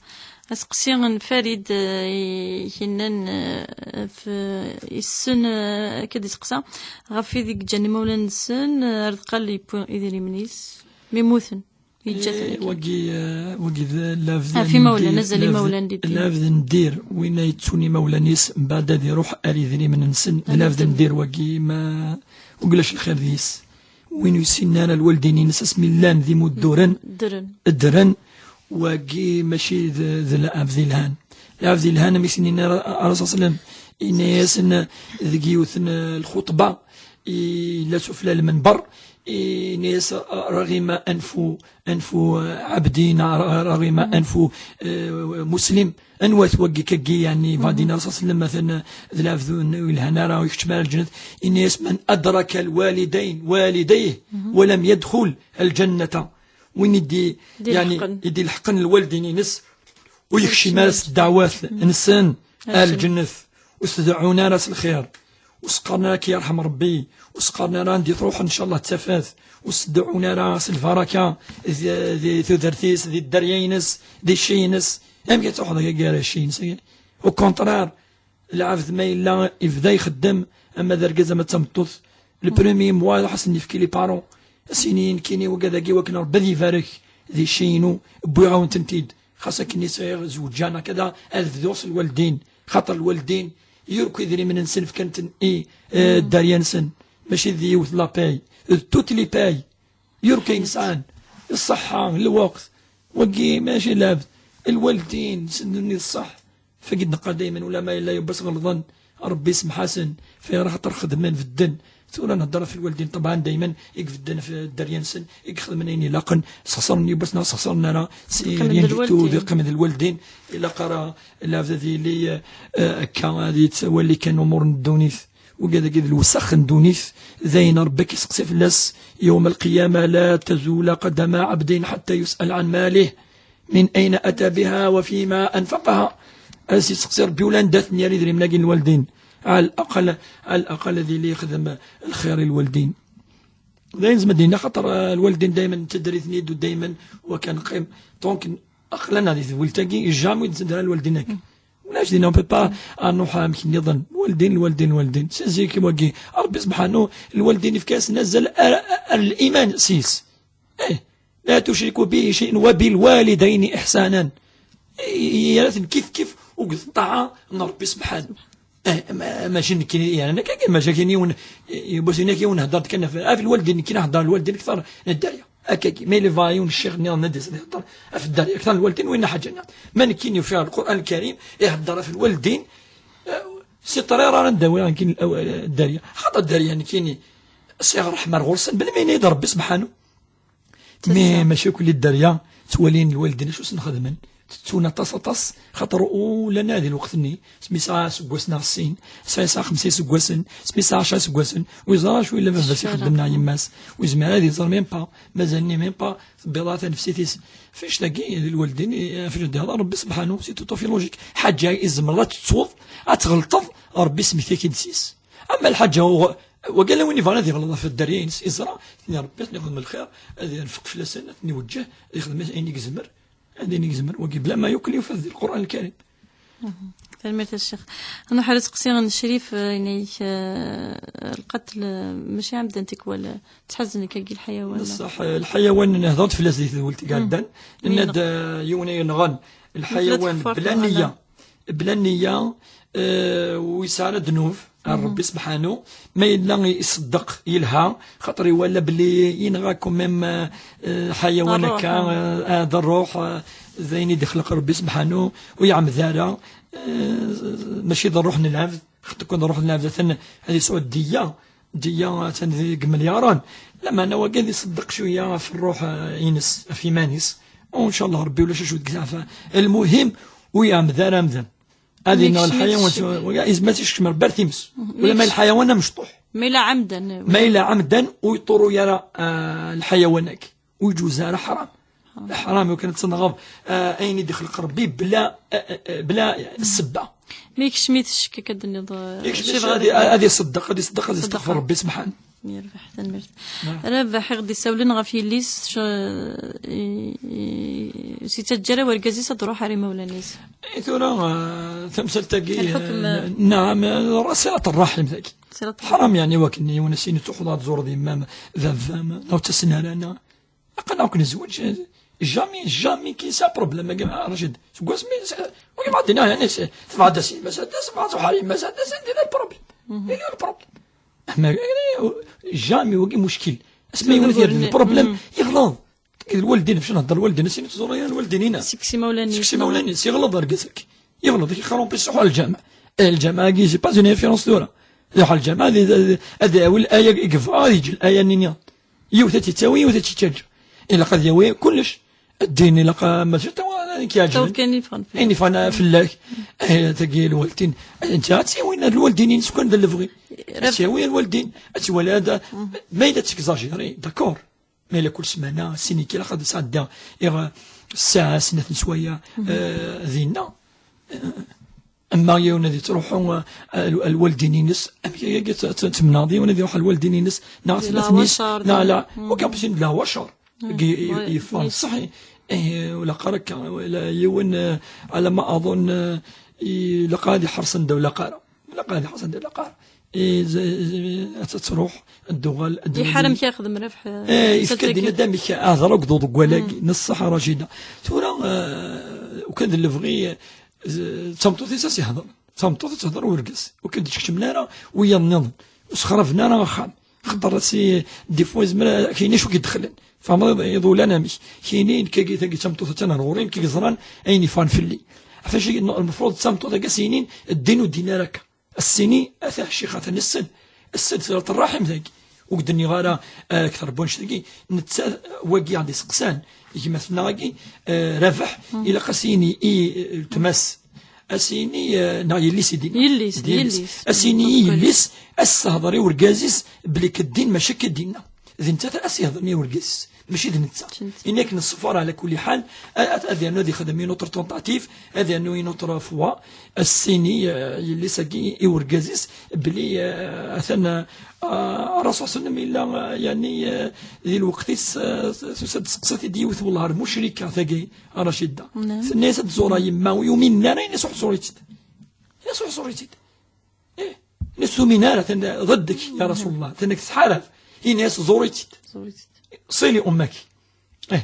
Aseqsi n Farid, eh, i k-yennan, eh, f-, yessen, eh, akka d-iseqsa, ɣef wid i yeǧǧan imawlan-nsen, eh, ar deqqal yewwi idrimen-is, mi mmuten, yeǧǧa-ten. Eh, wagi, eh, wagi d lafd ɣef imawlan, azal imawlan di ddin. Lafd n dir, win ay yettun imawlan-is, mbeɛd ad iruḥ ar idrimen-nsen, d lafd n dir wagi, ma ulac lxir deg-s. Win ur yessinen ara lwaldin-ines asmi llan d imudduren, ddren. Ddren, wagi mačči d, d lɛebd ilhan. Lɛebd ilhan, am i s-nnan ara, ara s-, sallam, ini-asen deg yiwet n lxuṭba, yella sufla lmenber, ini-as, رغم أنف، أنف عبد، neɣ رغم أنف، eh, مسلم. Anwa-t wagi kagi, yani, Vadin Rasul sallam, atan d lɛebd ur yelhan ara, ur ikeččem ara lǧennet. Ini-as, من أدرك الوالدين، والديه، ولم يدخل الجنة. Win i d-, yani, i d-ileḥqen lwaldin-ines, ur yekcim ara s ddeɛwat-nsen ar lǧennet, ur s-deɛɛun ara s lxir. Ur s-qqaren ara ad k-yerḥem Rebbi, ur s-qqaren ara anda i tṛuḥ, ncallah d tafat, ur s-deɛɛun ara s lbaraka di, di tudert-is, di dderya-ines, di cci-ines. Amek ad tṛuḥeḍ akka gar cci-ines? Au contraire, lɛebd ma yella yebda ixeddem, ama d argaz ama d tameṭṭut, le premier mois ad as-yefk les parents, ad as-yini nekkini wagad-agi wakken Rebbi ad ibarek di cci-inu, wwiɣ-awen-tent-id, xas akken i sɛiɣ zewǧan, akka ad bduɣ s lwaldin, xaṭer lwaldin yurku idrimen-nsen, fkan-ten i, eh, dderya-nsen, mačči d yiwet la paye, d toutes les payes. Yurku ayen sɛan, ṣṣeḥḥa, lweqt, wagi mačči lɛebd, lwaldin, senden-nni ṣṣeḥ. Fagi d-neqqar daymen, ulama yella yiwwas ɣelḍen, Rebbi isemḥ-asen, fi axaṭer xedmen, bedden. Tura nhedder ɣef lwaldin, ṭebɛan daymen i ibedden ɣef dderya-nsen, i ixedmen ayen ilaqen, sxesren yiwwas neɣ sxesren ara, si rien du tout, di qqimen d lwaldin. Ilaq ara lɛebd ad yili, eh, akka, ad yettwali kan umur n ddunit. Wigad-agi d lewsex n ddunit, d ayen Rebbi i k-iseqsi fell-as, يوم القيامة لا تزول قدما عبد حتى يسأل عن ماله. من أين أتى بها وفيما أنفقها. Ad s-yesteqsi Rebbi ula anda ten-yerra idrimen-agi n lwaldin. على الأقل, على الأقل ad yili yexdem lxir i lwaldin. D ayen zma d-yenna, xaṭer, eh, lwaldin daymen ntedder-iten-id u daymen wakan qqim. Donc, aql-aneɣ di tedwilt-agi, jamais ur d-ntedder ara lwaldin-agi. Ulac dinna, on peut pas, ah, nruḥ amek nniḍen. Lwaldin, lwaldin, lwaldin. Si zik wagi, Rebbi subḥanu, lwaldin yefka-yasen azal ar, ar, ar liman s-yes. Eh, لا تشركوا به شيئا وبالوالدين إحسانا. Yerra-ten kif kif akked ṭṭaɛa n Rebbi subḥanu. Eh, ma-, mačči nekkini, yerna akka, mačči akken yiwen, yiwwas-in akka yiwen hder-d kan ɣef, ɣef lwaldin, nekkini hder lwaldin akter n dderya. Akka, ma yella yebɣa yiwen ccix nniḍen ad d-yas ad ihder ɣef dderya akter n lwaldin, winna ḥaǧa nniḍen. Ma nekkini ufiɣ Lqur'an Lkarim ihedder ɣef lwaldin, eh, si ṭṭrira ara n-dawiɣ nekkini, eh, dderya. Xaṭer dderya nekkini, sɛiɣ ṛṛeḥma ar ɣur-sen, bla ma yenna-yi-d Rebbi subḥanu. Mi mačči akk li dderya ttwalin lwaldin acu sen-xedmen, tettun aṭas, aṭas, xaṭer ur llan ara di lweqt-nni, asmi yesɛa aseggas neɣ sin, asmi yesɛa xemsa iseggasen, asmi yesɛa ɛecra iseggasen, ur yeẓra acu yella baba-s ixeddem neɣ yemma-s, ur yezmir ad iẓer même pas, mazal-nni même pas tebbiḍ ara tanefsit-is. Ɣef annect-agi, di lwaldin, ɣef annect-agi d-ihder Rebbi subḥanu, c'est tout à fait logique. Ḥaǧa i tzemreḍ ad tettuḍ, ad tɣelṭeḍ, Rebbi ismekta-k-id s-yes. Ama lḥaǧa uɣ-, wagi ala win ibɣan ad iɣleḍ ɣef dderya-ines, iẓra, ad ten-, Rebbi ad ten-ixdem lxir, ad yenfeq fell-asen, ad ten-iweǧǧeh, ad ixdem ayen i yezmer, ad ayen i yezmer, wagi bla ma yakk yufa di Lqur'an Lkarim. Tanemmirt a Ccix. Nruḥ ar usteqsi n Crif, eh, yenna-ak, eh, lqatl, eh, mačči ɛemdan tikwal, eh, ttḥazen akka lḥayawan. Ṣṣeḥ, eh, lḥayawan, nehder-d fell-as di tedwilt iɛeddan. Nenna-d, eh, yiwen ay yenɣan lḥayawan bla nniya. Bla nniya, eh, ur yesɛi ara ddnub ar Rebbi subḥanu. Ma yella iṣeddeq, yelha, xaṭer iwala belli yenɣa quand même, eh, eh, ḥayawan akka, eh, d ṛṛuḥ, eh, d ayen i d-ixleq Rebbi subḥanu, ur yeɛmed ara, eh, mačči d ṛṛuḥ n lɛebd, xaṭer kan d ṛṛuḥ n lɛebd atan ad yesɛu ddiya, ddiya atan deg imelyaṛen. Lameɛna wagi ad iṣeddeq cwiya ɣef ṛṛuḥ, eh, ines, ɣef iman-is. U ncallah Rebbi ulac acu deg teɛfa. Lmuhim, ur yeɛmed ara amdan. Ad yenɣ lḥayawan, yezmer ad t-iskecm Rebbi ar times. Ula ma lḥayawan amecṭuḥ. Ma yella ɛemdan. Ma yella ɛemdan, ur yeṭṭuru ara, ah, lḥayawan-agi. Ur yeǧuz ara, ḥram. Ḥram, ur kan ad tenɣeḍ, ah, ayen i d-ixleq Rebbi bla, ah, ah, ah, bla ssebba. Ma yekcem-it ccek, akka d-tenniḍ, ah, ad, ad iṣeddeq, ad iṣeddeq, ad isteɣfer Rebbi subḥan. Yerbeḥ, tanemmirt. Rabeḥ i ɣ-d-isawlen ɣef yelli-s, i, i, ur s-yettaǧǧa ara wergaz-is ad d-ruḥ ar imawlan-is. I tura, eh, tamsalt-agi, lḥukm, eh, eh, naɛam, eh, silat ṛṛaḥim tagi. Silat ṛṛaḥim. Ḥram, yeɛni, wakken yiwen ass-in tuḥuḍ ad tzureḍ yemma-m, baba-m, neɣ ur ttasen ara, neɣ aql-aɣ nezweǧ, eh, jamais, jamais kisa problème-agi, ah, Racid. Seg wasmi, wagi ma d-yenna, yeɛni, tebɛed-as yemma-s ad d-tas, tebɛed ṛuḥ ar yemma-s ad d-tas, anda yella lproblème? Yella lproblème. Ama jamais wagi muckil. Asmi yiwen ad yerr lproblème, yeɣleḍ. Deg lwaldin, bac nhedder lwaldin, ass-in ur tẓur ara lwaldin-ina. Seg simawlan-is. Seg simawlan-is, yeɣleḍ argaz-agi. Yeɣleḍ, yeqqar en plus, ruḥ ar lǧameɛ. Eh, lǧameɛ-agi, c'est pas une référence tura. Iruḥ ar lǧameɛ, ad, ad, ad iɛawel aya i yebɣa, ad yeǧǧ aya-nni. Yiwet ad tt-ittawi, yiwet ad tt-ittaǧǧa. Ilaq ad yawi kullec. Ddin ilaq, ah, mačči d tawa ayen k-iɛeǧben. Tawa kan i yeffɣen fell-ak. Ayen yeffɣen, ah, fell-ak. Eh, tagi lwaldin. Eh, netta ad tt-yawi ar lwaldin-ines kan d lebɣi. Ad tt-yawi ar lwaldin. Ad tt-iwali ad, ma yella ad tt-exagérer, d'accord. Ma yella kul ssmana, sin-iki ilaq ad sɛeddiɣ, iɣ-, ssaɛa, snat n sswayeɛ, eh, dinna. Eh, Ama yiwen ad yettruḥu, eh, al-, al-, lwaldin-ines, amek ay, ay t-, t-, temneḍ yiwen ad iruḥ ar lwaldin-ines, neɣ atmaten-is, neɣ ala, wagi, en plus, d leɛwacer. Yeffɣen ṣṣeḥ, eh, ur ilaq ara akka, wala yiwen, eh, alamma aḍun, eh, ilaq ad iḥerṣ anda ur ilaq ara. Ilaq ad iḥerṣ anda ur ilaq ara. Eh, z-, z-, ad t-, ad truḥ, ad d-tuɣal, ad d-, yeḥḥer amek ara yexdem Rabeḥ, eh, yefka-d yenna-d amek ahder akked uḍeggal-agi, n ṣṣeḥ a Racida. Tura, eh, ukan d lebɣi, eh, d tameṭṭut-is ad s-ihder. D tameṭṭut ad tehder i urgaz. Ur k-id-skecmen ara wiyaḍ nniḍen. Ur sexraben ara axxam. Xaṭer si, des fois, yezmer ad k-yini acu k-idexlen. Tfehmeḍ iḍ-, iḍulan amek. K-yini nekk agi, tagi d tameṭṭut attan ar ɣur-i, nekk i yeẓran ayen yeffɣen fell-i. Ɣef wacu i, lmefruḍ d tameṭṭut-agi ad s-yinin ddin ur ddin ara akka. As-yini, ata ccix, ata nessen. Ass-d silat ṛṛaḥim tagi. Ur k-d-nniɣ ara, eh, akter n wannect-agi. Netta, wagi i ɣ-d-iseqsan, gma-tneɣ-agi, eh, Rabeḥ, ilaq ad s-yini i, eh, weltma-s. Ad s-yini, eh, neɣ yelli-s i d-yenna. Yelli-s, d yelli-s. Ad s-yini i yelli-s, ad s-tehder i urgaz-is belli k-ddin mačči akka i d-yenna. D nettat ara s-yehḍren i urgaz-is, mačči d netta. Mačči netta. Ini akken ṣṣber, ɛla kulli ḥal, a-, a-, ad yernu ad yexdem une autre tentative, ad yernu une autre fois, a s-tini, eh, yelli-s-agi i urgaz-is, belli, eh, atan, eh, Rasul sallam yella, eh, yani, eh, di lweqt-is, eh, tusa-d tseqsa-t-id yiwet, wellah, ar mucrika tagi, a Racida. Naam. Tenna-yas ad tẓur a yemma, ur yumin ara, ini-as ur ḥṣurit-id. Ini-as ur ḥṣurit-id. Ih, ini-as tumin ara, atan ضدك يا رسول الله, atan ak tḥarab. Ini-as ẓur-itt-id. Ẓur-itt-id. صلي أمك. Ih,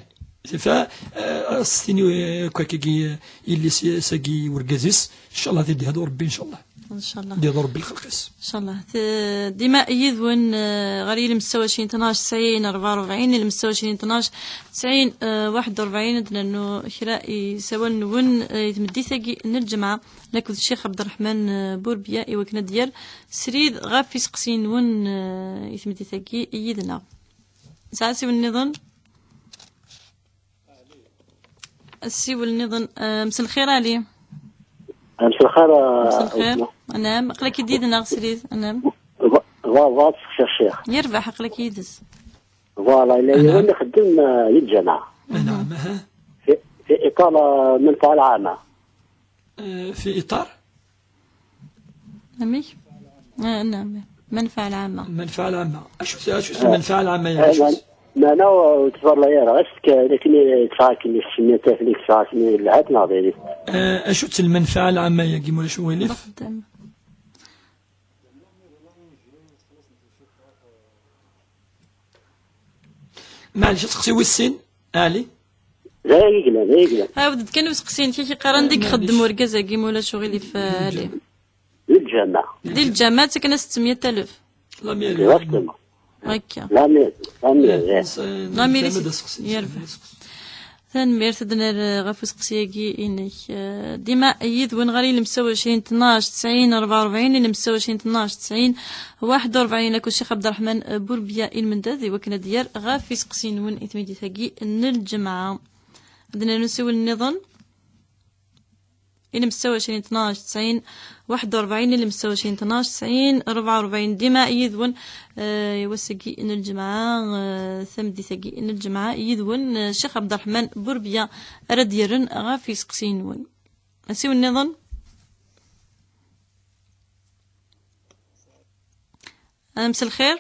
fa, eh, a s-tini, eh, akk akkagi, eh, yelli-s-agi urgaz-is, ncallah ad t-id-yehdu Rebbi, ncallah. Ncallah. Ad yehdu Rebbi lxelq-is. Ncallah. T-, dima yid-wen, eh, ɣer yilem ستة وعشرين اثناش تسعين أربعة وأربعين, yilem ستة وعشرين اثناش تسعين, eh, واحد وأربعين, ad nernu kra isawalen-nwen, eh, i tmeddit-agi n lǧemɛa. Akked Ccix Ɛebderreḥman, eh, Burbiya, i wakken ad d-yerr srid ɣef iseqsiyen-nwen, eh, i tmeddit-agi yid-neɣ. Nesɛa asiwel nniḍen? Asiwel nniḍen, eh, mselxir Ali. Mselxir, eh, Mselxir. Anam, aql-ak-id yid-neɣ srid, anam. Bɣa, bɣa ad seqsiɣ Ccix. Yerbeḥ, aql-ak yid-s. Voilà, ila yiwen ixeddem, eh, di lǧameɛ. Anam, aha. Fi, fi iṭar, eh, menfaɛa lɛama. آه، في إطار؟ أمي؟ آه، نعم. منفعة العامة. المنفعة العامة. أشو، أشو اسم المنفعة العامة يا أشو؟ معناه تفضل يا رئيس، لكن يدفعك من السمية، تدفعك من العهد ناظري. آه، أشو المنفعة العامة يا جمهورية شويلف؟ معليش، تسقسي وي السن؟ Ali? D aya i yellan, d aya i yellan. Ɛawed-d kan useqsi-inek, ak iqqar anda i ixeddem urgaz-agi, ma ulac uɣilif, a Ali? Di lǧameɛ. Di lǧameɛ, ttaken-as ستمية ألف. Exactement. Akka. La mairie, la mairie, eh. La mairie, yerbeḥ. Tanemmirt ad nerr ɣef useqsi-agi-inek. Eh, dima yid-wen ɣer yilem ستة وعشرين اثناش تسعين أربعة وأربعين, yilem ستة وعشرين اثناش تسعين واحد وأربعين, akked Ccix Ɛebderreḥman Burbiya i lmendad, i wakken ad d-yerr ɣef iseqsiyen-nwen i tmeddit-agi n lǧemɛa. Ad nernu asiwel nniḍen. Ilem ستة وعشرين اثناش تسعين واحد وأربعين, ilem ستة وعشرين اثناش تسعين أربعة وأربعين. Dima yid-wen, eh, i wass-agi n lǧemɛa, eh, tameddit-agi n lǧemɛa, yid-wen, eh, Ccix Ɛebderreḥman Burbiya ara d-yerren ɣef yiseqsiyen-nwen. Asiwel nniḍen? مساء الخير.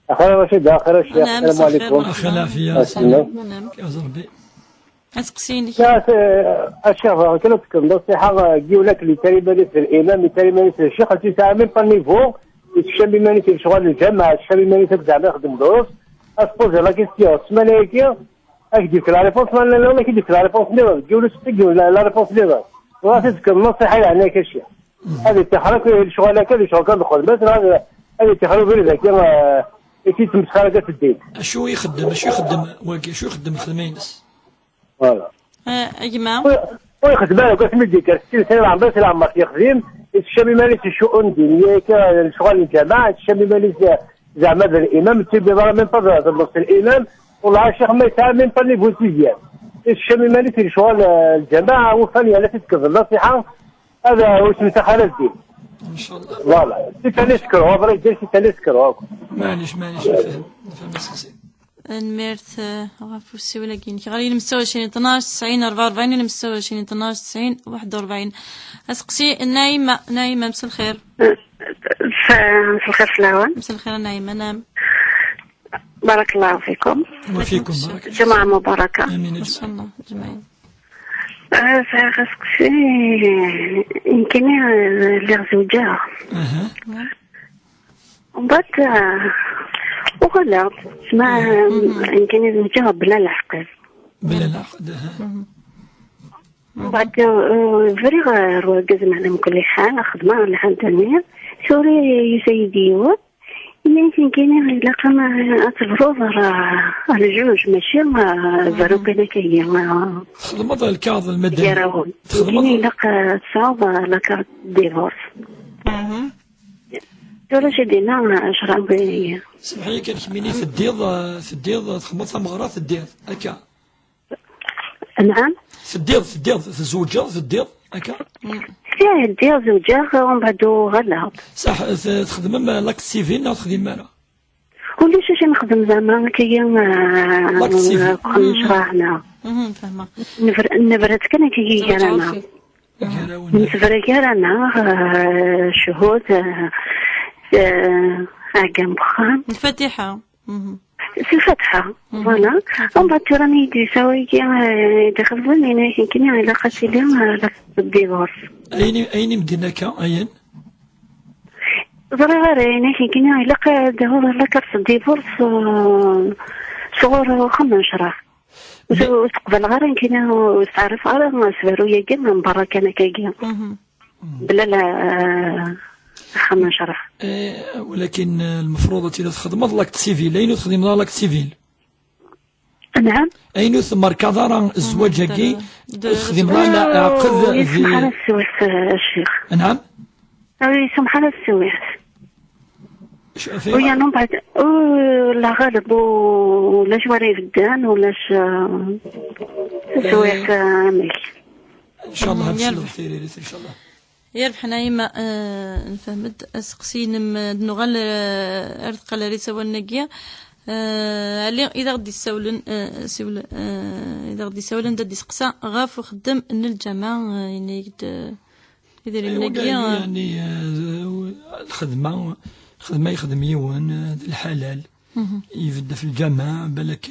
أخيرا رشيد، أخيرا الشيخ. نعم، السلام مساء الخير عليكم. ورحمة الله. أخي العافية. السلام. نعم. يا ربي. أسقسيني. يا س-، الشيخ، كنا تكلم نصيحة، جيو لك لتربية الإمام، لتربية الشيخ، أنت تعمل بالنيفو، يتشم بما نيت شغل الجامعة، يتشم بما نيت زعما يخدم دروس. أسبوز لا كيستيون، سمعنا هيك، أكيد في لا ريبونس، ما لا، لا، أكيد في لا ريبونس، لا، جيو لك، جيو لا، لا ريبونس، لا. ولا تذكر النصيحة يعني كل شيء. هذه تخرج شغل هكا، شغل كان دخل. بس هذا، هذه تخرج غير ذاك، آه، يتم مسخرة في الدين. Acu ixeddem, acu ixeddem wagi, acu ixeddem lxedma-ines? Voilà. Eh, a gma. ويخدم على قسم الديكار، ستين سنة العمر، سنة العمر يخدم، يتشم يمارس الشؤون الدينية، كشغل الجماعة، يتشم يمارس زعما هذا الإمام، تيبي ضرب من فضل هذا النص الإمام، والله الشيخ ما يتعامل من فضل بوزيزيان. يتشم يمارس شغل، آه، الجماعة، وفاني على تذكر النصيحة، هذا هو اسمه خالد الدين. إن شاء الله. Voilà. C'est un escroc, en vrai, c'est un escroc. معليش، معليش، نفهم، نفهم السياسي. Tanemmirt, eh, ɣef usiwel-agi-inek. Ɣer yilem ستة وعشرين اثناش تسعين أربعة وأربعين, yilem ستة وعشرين اثناش تسعين واحد وأربعين. Aseqsi, Naima, Naima, مساء الخير. مساء الخير فلاون. مساء الخير نعيمة، نعم. بارك الله فيكم. وفيكم بارك. جمعة مباركة. آمين. إن شاء الله أجمعين. آه، سعيغ أسقسي، يمكن، آه، اللي غزوجها. أها. ومن بعد، آه، وغلا، تسمع، يمكن يزوجها بلا العقد. بلا العقد، أها. ومن بعد، آه، فريغ، آه، رواقز معنا من كل حال، خدمة لحد الآن. سوري يا سيدي، يمكن كاين علاقة مع البروف، راه على جوج، ماشي مع البروف هنا كاين، مع تخدمض الكارت المدني. يراهم. تخدمض. كاين علاقة تصاوب على كارت ديفورس. ولا شي دينا عشرة بي. سمحي لي، كان كميني في الديض، في الديض، تخدمض ثمغرة في الديض، هكا. نعم. تديض، تديض، تزوجض، تديض، هكا؟ فيه ديض زوجغ ومن بعد وغلا. صح، ت-، تخدمم لاكت سيفيل ناغ تخدمم مالا؟ Ulac acu nexdem zama akkagi. Rak tsivi. Xemcraɣ-neɣ. Fehmeɣ. Nebra-d kan akkagi gar-aneɣ. Gar-awen. Nesebra gar-aneɣ, cchud, ɛeggan n wexxam. Lfatiḥa. S lfatiḥa. Voilà. Umbeɛd tura mi yi-d-yusa wagi, d ixeẓẓen, yenna-ak nekkini ilaq ad tili la carte de divorce. Ayen i m-d-yenna akka, ayen? Ẓriɣ ara yenna-ak nekkini ilaq ad tawiḍ la carte de divorce sɣur xemcraɣ. Ur teqbaleɣ ara nekkini, ur steɛrifeɣ ara asberru-yagi n berra kan akkagi. Bla la xemcraɣ. Walakin lmefruḍ ad tili txedmeḍ l'acte civil, ayen ur texdimeḍ ara l'acte civil. Anɛam? Ayen ur temmarkaḍ ara zzwaǧ-agi, ur texdimeḍ ara leɛqed. Yesmeḥ ara teswiɛt, a ccix. Anɛam? Yesmeḥ ara teswiɛt. Uya, non, بعد, la ɣaleb, ulac wara ibeddan, ulac teswiɛt amek. Inchallah. Ad nsel tiririt, inchallah. Yerbeḥ Naɛima, nfehmed aseqsi-inem, ad nuɣal ar tqalarit awalen-agi. Ɛli, i d aɣ-d-issawlen, siwel, i d aɣ-d-issawlen, d ad d-iseqsa ɣef uxeddem n lǧameɛ, yenna-yak-d idrimen-agi. Yeɛni, lxedma, lxedma yexdem yiwen, d lḥalal. Ibedd ɣef lǧameɛ, balak,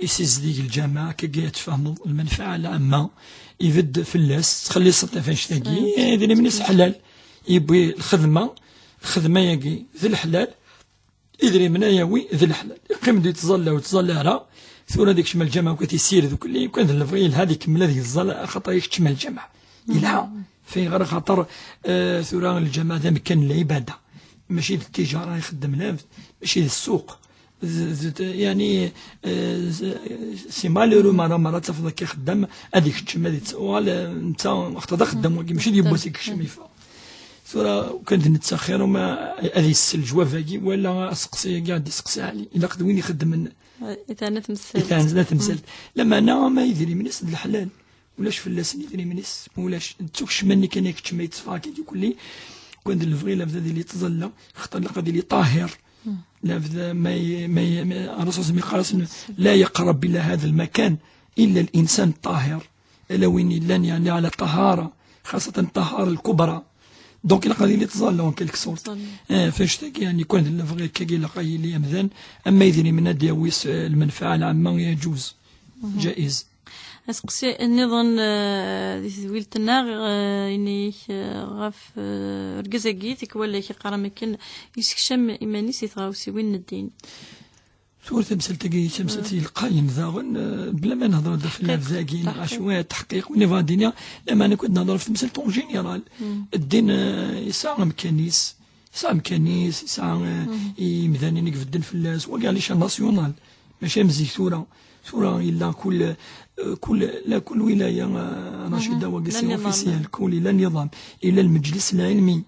isizdig lǧameɛ, akkagi ad tfehmeḍ lmenfaɛa lɛamma. Ibedd fell-as, tettxelliṣeḍ ɣef annect-agi, idrimen-is ḥlal. Yewwi lxedma, lxedma-agi d leḥlal, idrimen ay yawi d leḥlal. Iqqim-d yettẓalla ur yettẓalla ara, tura ad ikcem lǧameɛ akked tisirt, ukli, kan d lebɣi yelha ad ikemmel ad yeẓẓal, axaṭer ikcem lǧameɛ. Yelha. Fayɣer? Axaṭer tura lǧameɛ d amkan n lɛibada, mačči d ttiǧara ixeddem labd, mačči d ssuq. Yeɛni, c'est malheureux, mara mara tafeḍ akka ixeddam, ad ikeččem, ad ittuɣal, netta axaṭer d axeddam wagi, mačči d yiwwas i ikeččem, yeffeɣ. Tura, kan d netta xir uma ad yessel lǧwab-agi, wala aseqsi-agi ad d-iseqsi Ɛli. Ilaq d win ixeddmen. Itɛenna temsalt. Itɛenna temsalt. Lameɛna, ama idrimen-is d leḥlal. Ulac fell-asen idrimen-is, ulac. D tukecma-nni kan i keččem ay yetteffeɣ akka deg kulli. Kan d lebɣi labda ad yili yettẓalla, xaṭer ilaq ad yili ṭahir. Labda ma y-, ma y-, ma y-, Ṛṛasul yeqqar-asen, لا يقرب إلى هذا المكان إلا الإنسان الطاهر. Ala win yellan, yeɛni, ɛla ṭṭahara, xaṣṣatan ṭṭahara lkubra. Donc, ilaq ad yili yettẓalla, en quelque sorte. Yettẓalla. Eh, f annect-agi, yeɛni, kan d lebɣi akkagi, ilaq ad yili amdan, ama idrimen ad d-yawi s, eh, lmenfaɛa lɛamma, yaǧuz. Jaiz. Aseqsi nniḍen, eh, di tedwilt-nneɣ, eh, ini-ak, eh, ɣef, eh, urgaz-agi, tikwal ak iqqar am akken yessekcam iman-is i tɣawsiwin n ddin. Tura tamsalt-agi d tamsalt yelqayen daɣen, eh, bla ma nehder da fell-as dagi, neɣ cwiya teḥqiq, win yebɣa ad d-iniɣ, lameɛna kan nehder ɣef temsalt en général. Ddin, eh, yesɛa amkan-is, yesɛa amkan-is, yesɛa, eh, imdanen i ibedden fell-as, wagi ɛlic national, mačči am zik tura. Tura yella kul, eh, kul, la kul wilaya, eh, Racida, wagi c'est officiel, kul ila nniḍam, ila lmeǧlis lɛilmi.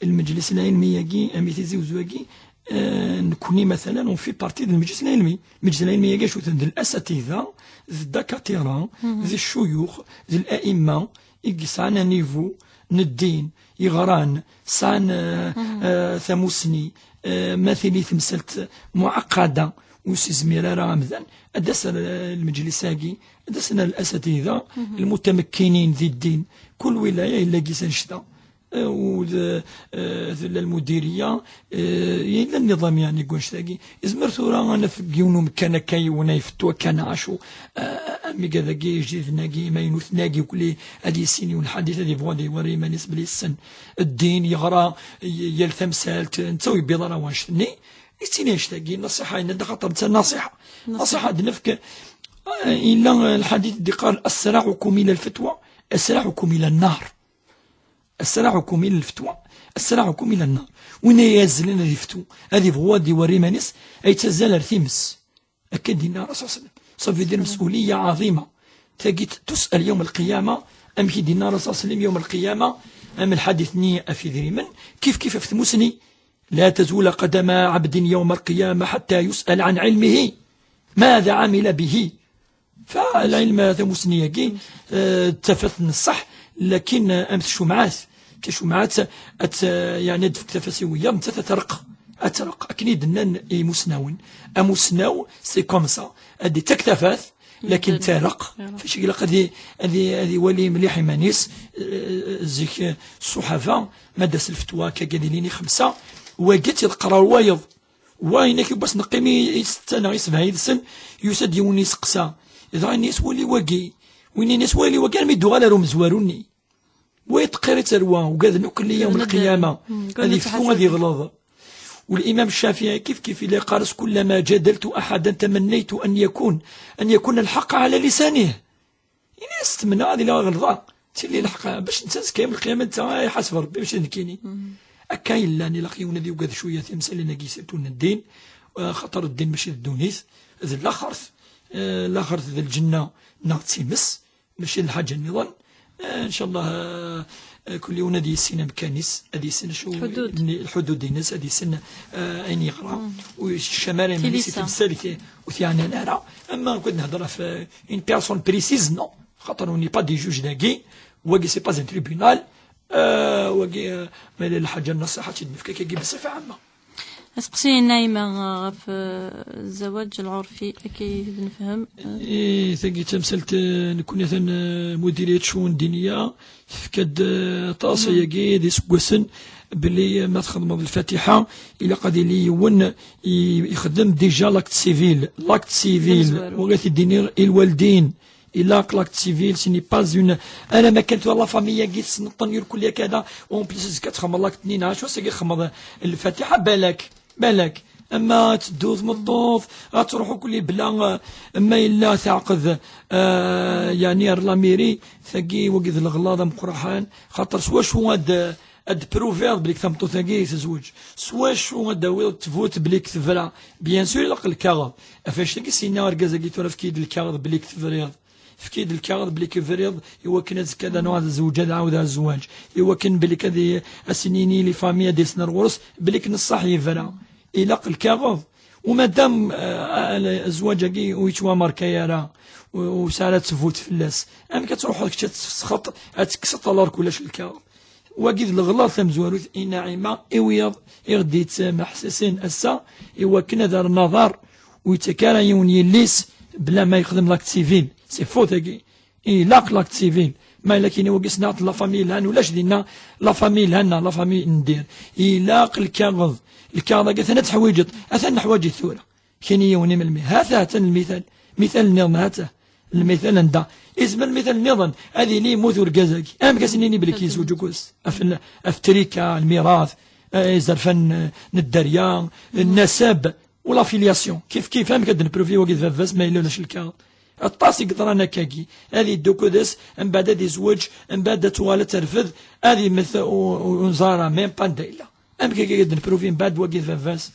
Lmeǧlis lɛilmi-agi, am i Tizi Uzzu-agi, eh, nekkni, matala, on fait partie d lmeǧlis lɛilmi. Lmeǧlis lɛilmi-agi, acu-ten? D lasatida, d ddakatira, d ccuyux, d l'aimma, i yesɛan anivu n ddin, yeɣran, sɛan, eh, eh, tamusni, eh, ma tili temsalt muɛaqada, ur s-izmir ara amdan, ad d-as ar, eh, lmeǧlis-agi, ad d-asen ar lasatida, lmutamekkinin di ddin. Kul wilaya yella gis annect-a. Eh, u d, eh, tella lmudiriya, eh, yella nniḍam, yeɛni, deg wannect-agi. Izmer tura ad naf deg yiwen umkan akka, yiwen ayfettu akka, neɣ acu, eh, amigad-agi ijdiden-agi, imaynuten-agi, ukli ad yissin yiwen lḥadit, ad yebɣu ad iwerri iman-is belli yessen ddin, yeɣra y-, yal tamsalt, netta ur yebbiḍ ara wannect-nni, yettini annect-agi, nasiḥa, yenna-d axaṭer netta nasiḥa. Nasiḥa ad d-nefk, eh, yella, eh, lḥadit i d-iqqar, أسرعكم إلى الفتوى أسرعكم إلى النار. أسرعكم إلى الفتوى أسرعكم إلى النار. Win ay yazzlen ad iftu, ad ibɣu ad iwerri iman-is, ay yettazzal ar times. Akka d-yenna Rasul صلى الله عليه وسلم. Ça veut dire مسؤولية عظيمة. Tagi تسأل يوم القيامة, amek i d-yenna Rasul صلى الله عليه وسلم يوم القيامة, am lḥadit-nni ɣef idrimen, kif kif ɣef tmusni. لا تزول قدما عبد يوم القيامة حتى يسأل عن علمه ماذا عمل به. Fa lɛilm tamusni-agi, eh, d tafat n ṣṣeḥ, lakin, eh, am tcumɛat, tacumɛat ad t-, yeɛni ad d-tefk tafat i wiyaḍ, nettat ad terq. ad treq. Akken i d-nnan imusnawen, amusnaw, c'est comme ça, ad d-ittak tafat, lakin tareq, fac ilaq ad i-, ad i-, ad iwali mliḥ iman-is. Eh, zik, eh, ṣṣuḥaba, ma d-as lfetwa akka ad ilin i xemsa, wagi tt-iḍeqqer ɣer wayeḍ. Wa inak i wass neqqim i, i setta neɣ i sebɛa yid-sen, yusa-d yiwen iseqsa. Dɣa ini-as wali wagi. Win ini-as wali wagi armi d-uɣal ar umezwaru-nni. Wa yeṭṭqir i terwa, ugaden akk lli yawm lqiyama. Ad iftu, ad yeɣleḍ. Ulimam Ccafiɛi kif kif ila yeqqar-as: "Kullama jadaltu aḥadan tamannaytu an yakun, an yakuna lḥaqqa ɛala lisanih." Ini-as tmenna ad iliɣ ɣelḍeɣ, tili lḥeqq, bac netta azekka yawm lqiyama netta ad iḥaseb Rebbi, mačči d nekkini. Akka yellan, ilaq yiwen ad yugad cwiya timsalin-agi, surtout n ddin, eh, xaṭer ddin mačči d ddunit, d laxert, eh, laxert d lǧenna neɣ d times, mačči d lḥaǧa nniḍen. Eh, ncallah, eh, eh, kul yiwen ad yissin amkan-is, ad yissin acu lḥudud-ines, ad yissin, eh, ayen yeɣra, ur yeccam ara iman-is i timsal ur t-yeɛnan ara. Ama ur ad nehder ɣef, eh, une personne précise, non. Xaṭer on n'est pas des juges dagi, wagi c'est pas un tribunal, eh, wagi, eh, ma yella lḥaǧa n nṣiḥa ad tt-id-nefk akkagi bṣifa ɛamma. Aseqsi n Naɛima ɣef, eh, zzawaj lɛurfi, akka i d-nefhem. Eh, tagi d tamsalt, eh, nekkni atan, eh, mudiriyat ccun ddiniya, tefka-d, eh, aṭas ayagi d iseggasen belli, eh, ma txedmeḍ lfatiḥa, ilaq ad yili yiwen i-, ixdem déjà l'acte civil. L'acte civil, wa ad t-id-iniɣ i lwaldin, ilaq l'acte civil, ce n'est pas une, ala ma kan tura la famille-agi tessneḍ-ten irkelli akka da, en plus azekka txedmeḍ l'acte-nni, neɣ acu ass-agi txedmeḍ lfatiḥa, balak, balak. Ama ad teddu tmeṭṭut, ad truḥ ukli bla, eh, ma yella teɛqed, eh, yeɛni ar la mairie, tagi wagi d leɣlaḍ ameqqraḥan, xaṭer s wacu ad, ad d-pruviḍ belli tameṭṭut-agi tezweǧ, s wacu ad d-tawiḍ ttbut belli tebra. Bien sûr, ilaq lkaɣeḍ. Ɣef wannect-agi s-yenna urgaz-agi tura efk-iyi-d lkaɣeḍ belli tebriḍ. Efk-iyi-d lkaɣeḍ belli tebriḍ, i wakken azekka ad nuɣal ad zewǧ, ad ɛawdeɣ zzwaǧ. I wakken belli ad i-, ad s-nini les familles ad d-yasen ar ɣur-s, belli neṣṣaḥ yebra. Ilaq lkaɣeḍ. U madam, eh, zzwaǧ-agi ur yettwamarka ara, u-, ur tesɛi ara ttbut fell-as, amek ad truḥeḍ kečč ad tfesxeḍ, ad tekkseḍ alors ulac lkaɣeḍ? Wagi d leɣlaḍ tamezwarut i Naɛima, i wiyaḍ i ɣ-d-yettmeḥsisen ass-a, i wakken ad rren aḍar, ur yettak ara yiwen yelli-s bla ma yexdem l'acte civil. C'est faux tagi. Ilaq l'acte civil. Ma yella kini wagi sneɣ-t la famille lhan, ulac dinna la famille lhan neɣ la famille n dir. Ilaq lkaɣeḍ. Lkaɣeḍ-agi atan ad teḥwiǧeḍ. Atan neḥwaǧ-it tura. Kini yiwen i melmi. Hata, hatan lmital. Mital nniḍen, hata. Lmital anda. Izmer lmital nniḍen. Ad yili yemmut urgaz-agi. Amek ad s-nini belli yezweǧ ukunes? Af, af trika, lmirat, eh, izerfan, eh, n dderya, nnasab, u la filiation. Kif kif, amek ad d-neprufi wagi d baba-s ma yella ulac lkaɣeḍ? Aṭas i yeḍran akkagi. Ad yeddu ukudes, mbeɛd ad izweǧ, mbeɛd ad tuɣal ad terfed, ad yemmet u-, u-, ur neẓra ara même pas anda yella. Amek akka ad d-neprufi mbeɛd wagi d baba-s?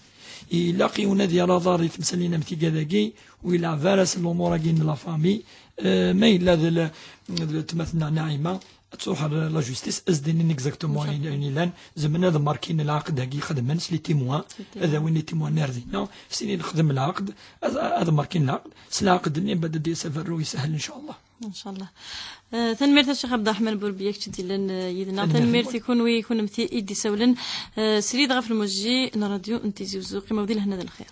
Ilaq yiwen ad yerr aḍar di temsalin am tigad-agi, u yelɛeb ara s lumuṛ-agi n la famille. Eh, ma yella d l-, d weltma-tneɣ Naɛima, ad truḥ ar la justice, ad s-d-inin exactement ayen, ayen yellan. Zemren ad markin lɛaqed-agi xedmen s les témoins, ad awin les témoins ar dinna, s-inin nexdem lɛaqed, ad, ad markin lɛaqed, s lɛaqed-nni mbeɛd ad d-yas aberru isehel, ncallah. Ncallah. Eh, tanemmirt a Ccix Ɛebderreḥman Burbiya, kečč i d-yellan, eh, yid-neɣ. Tanemmirt i kunwi, kunemti i d-isawlen, eh, srid ɣef lmuji n ṛṛadyu n Tizi Uzzu. Qqimew di lehna d lxir.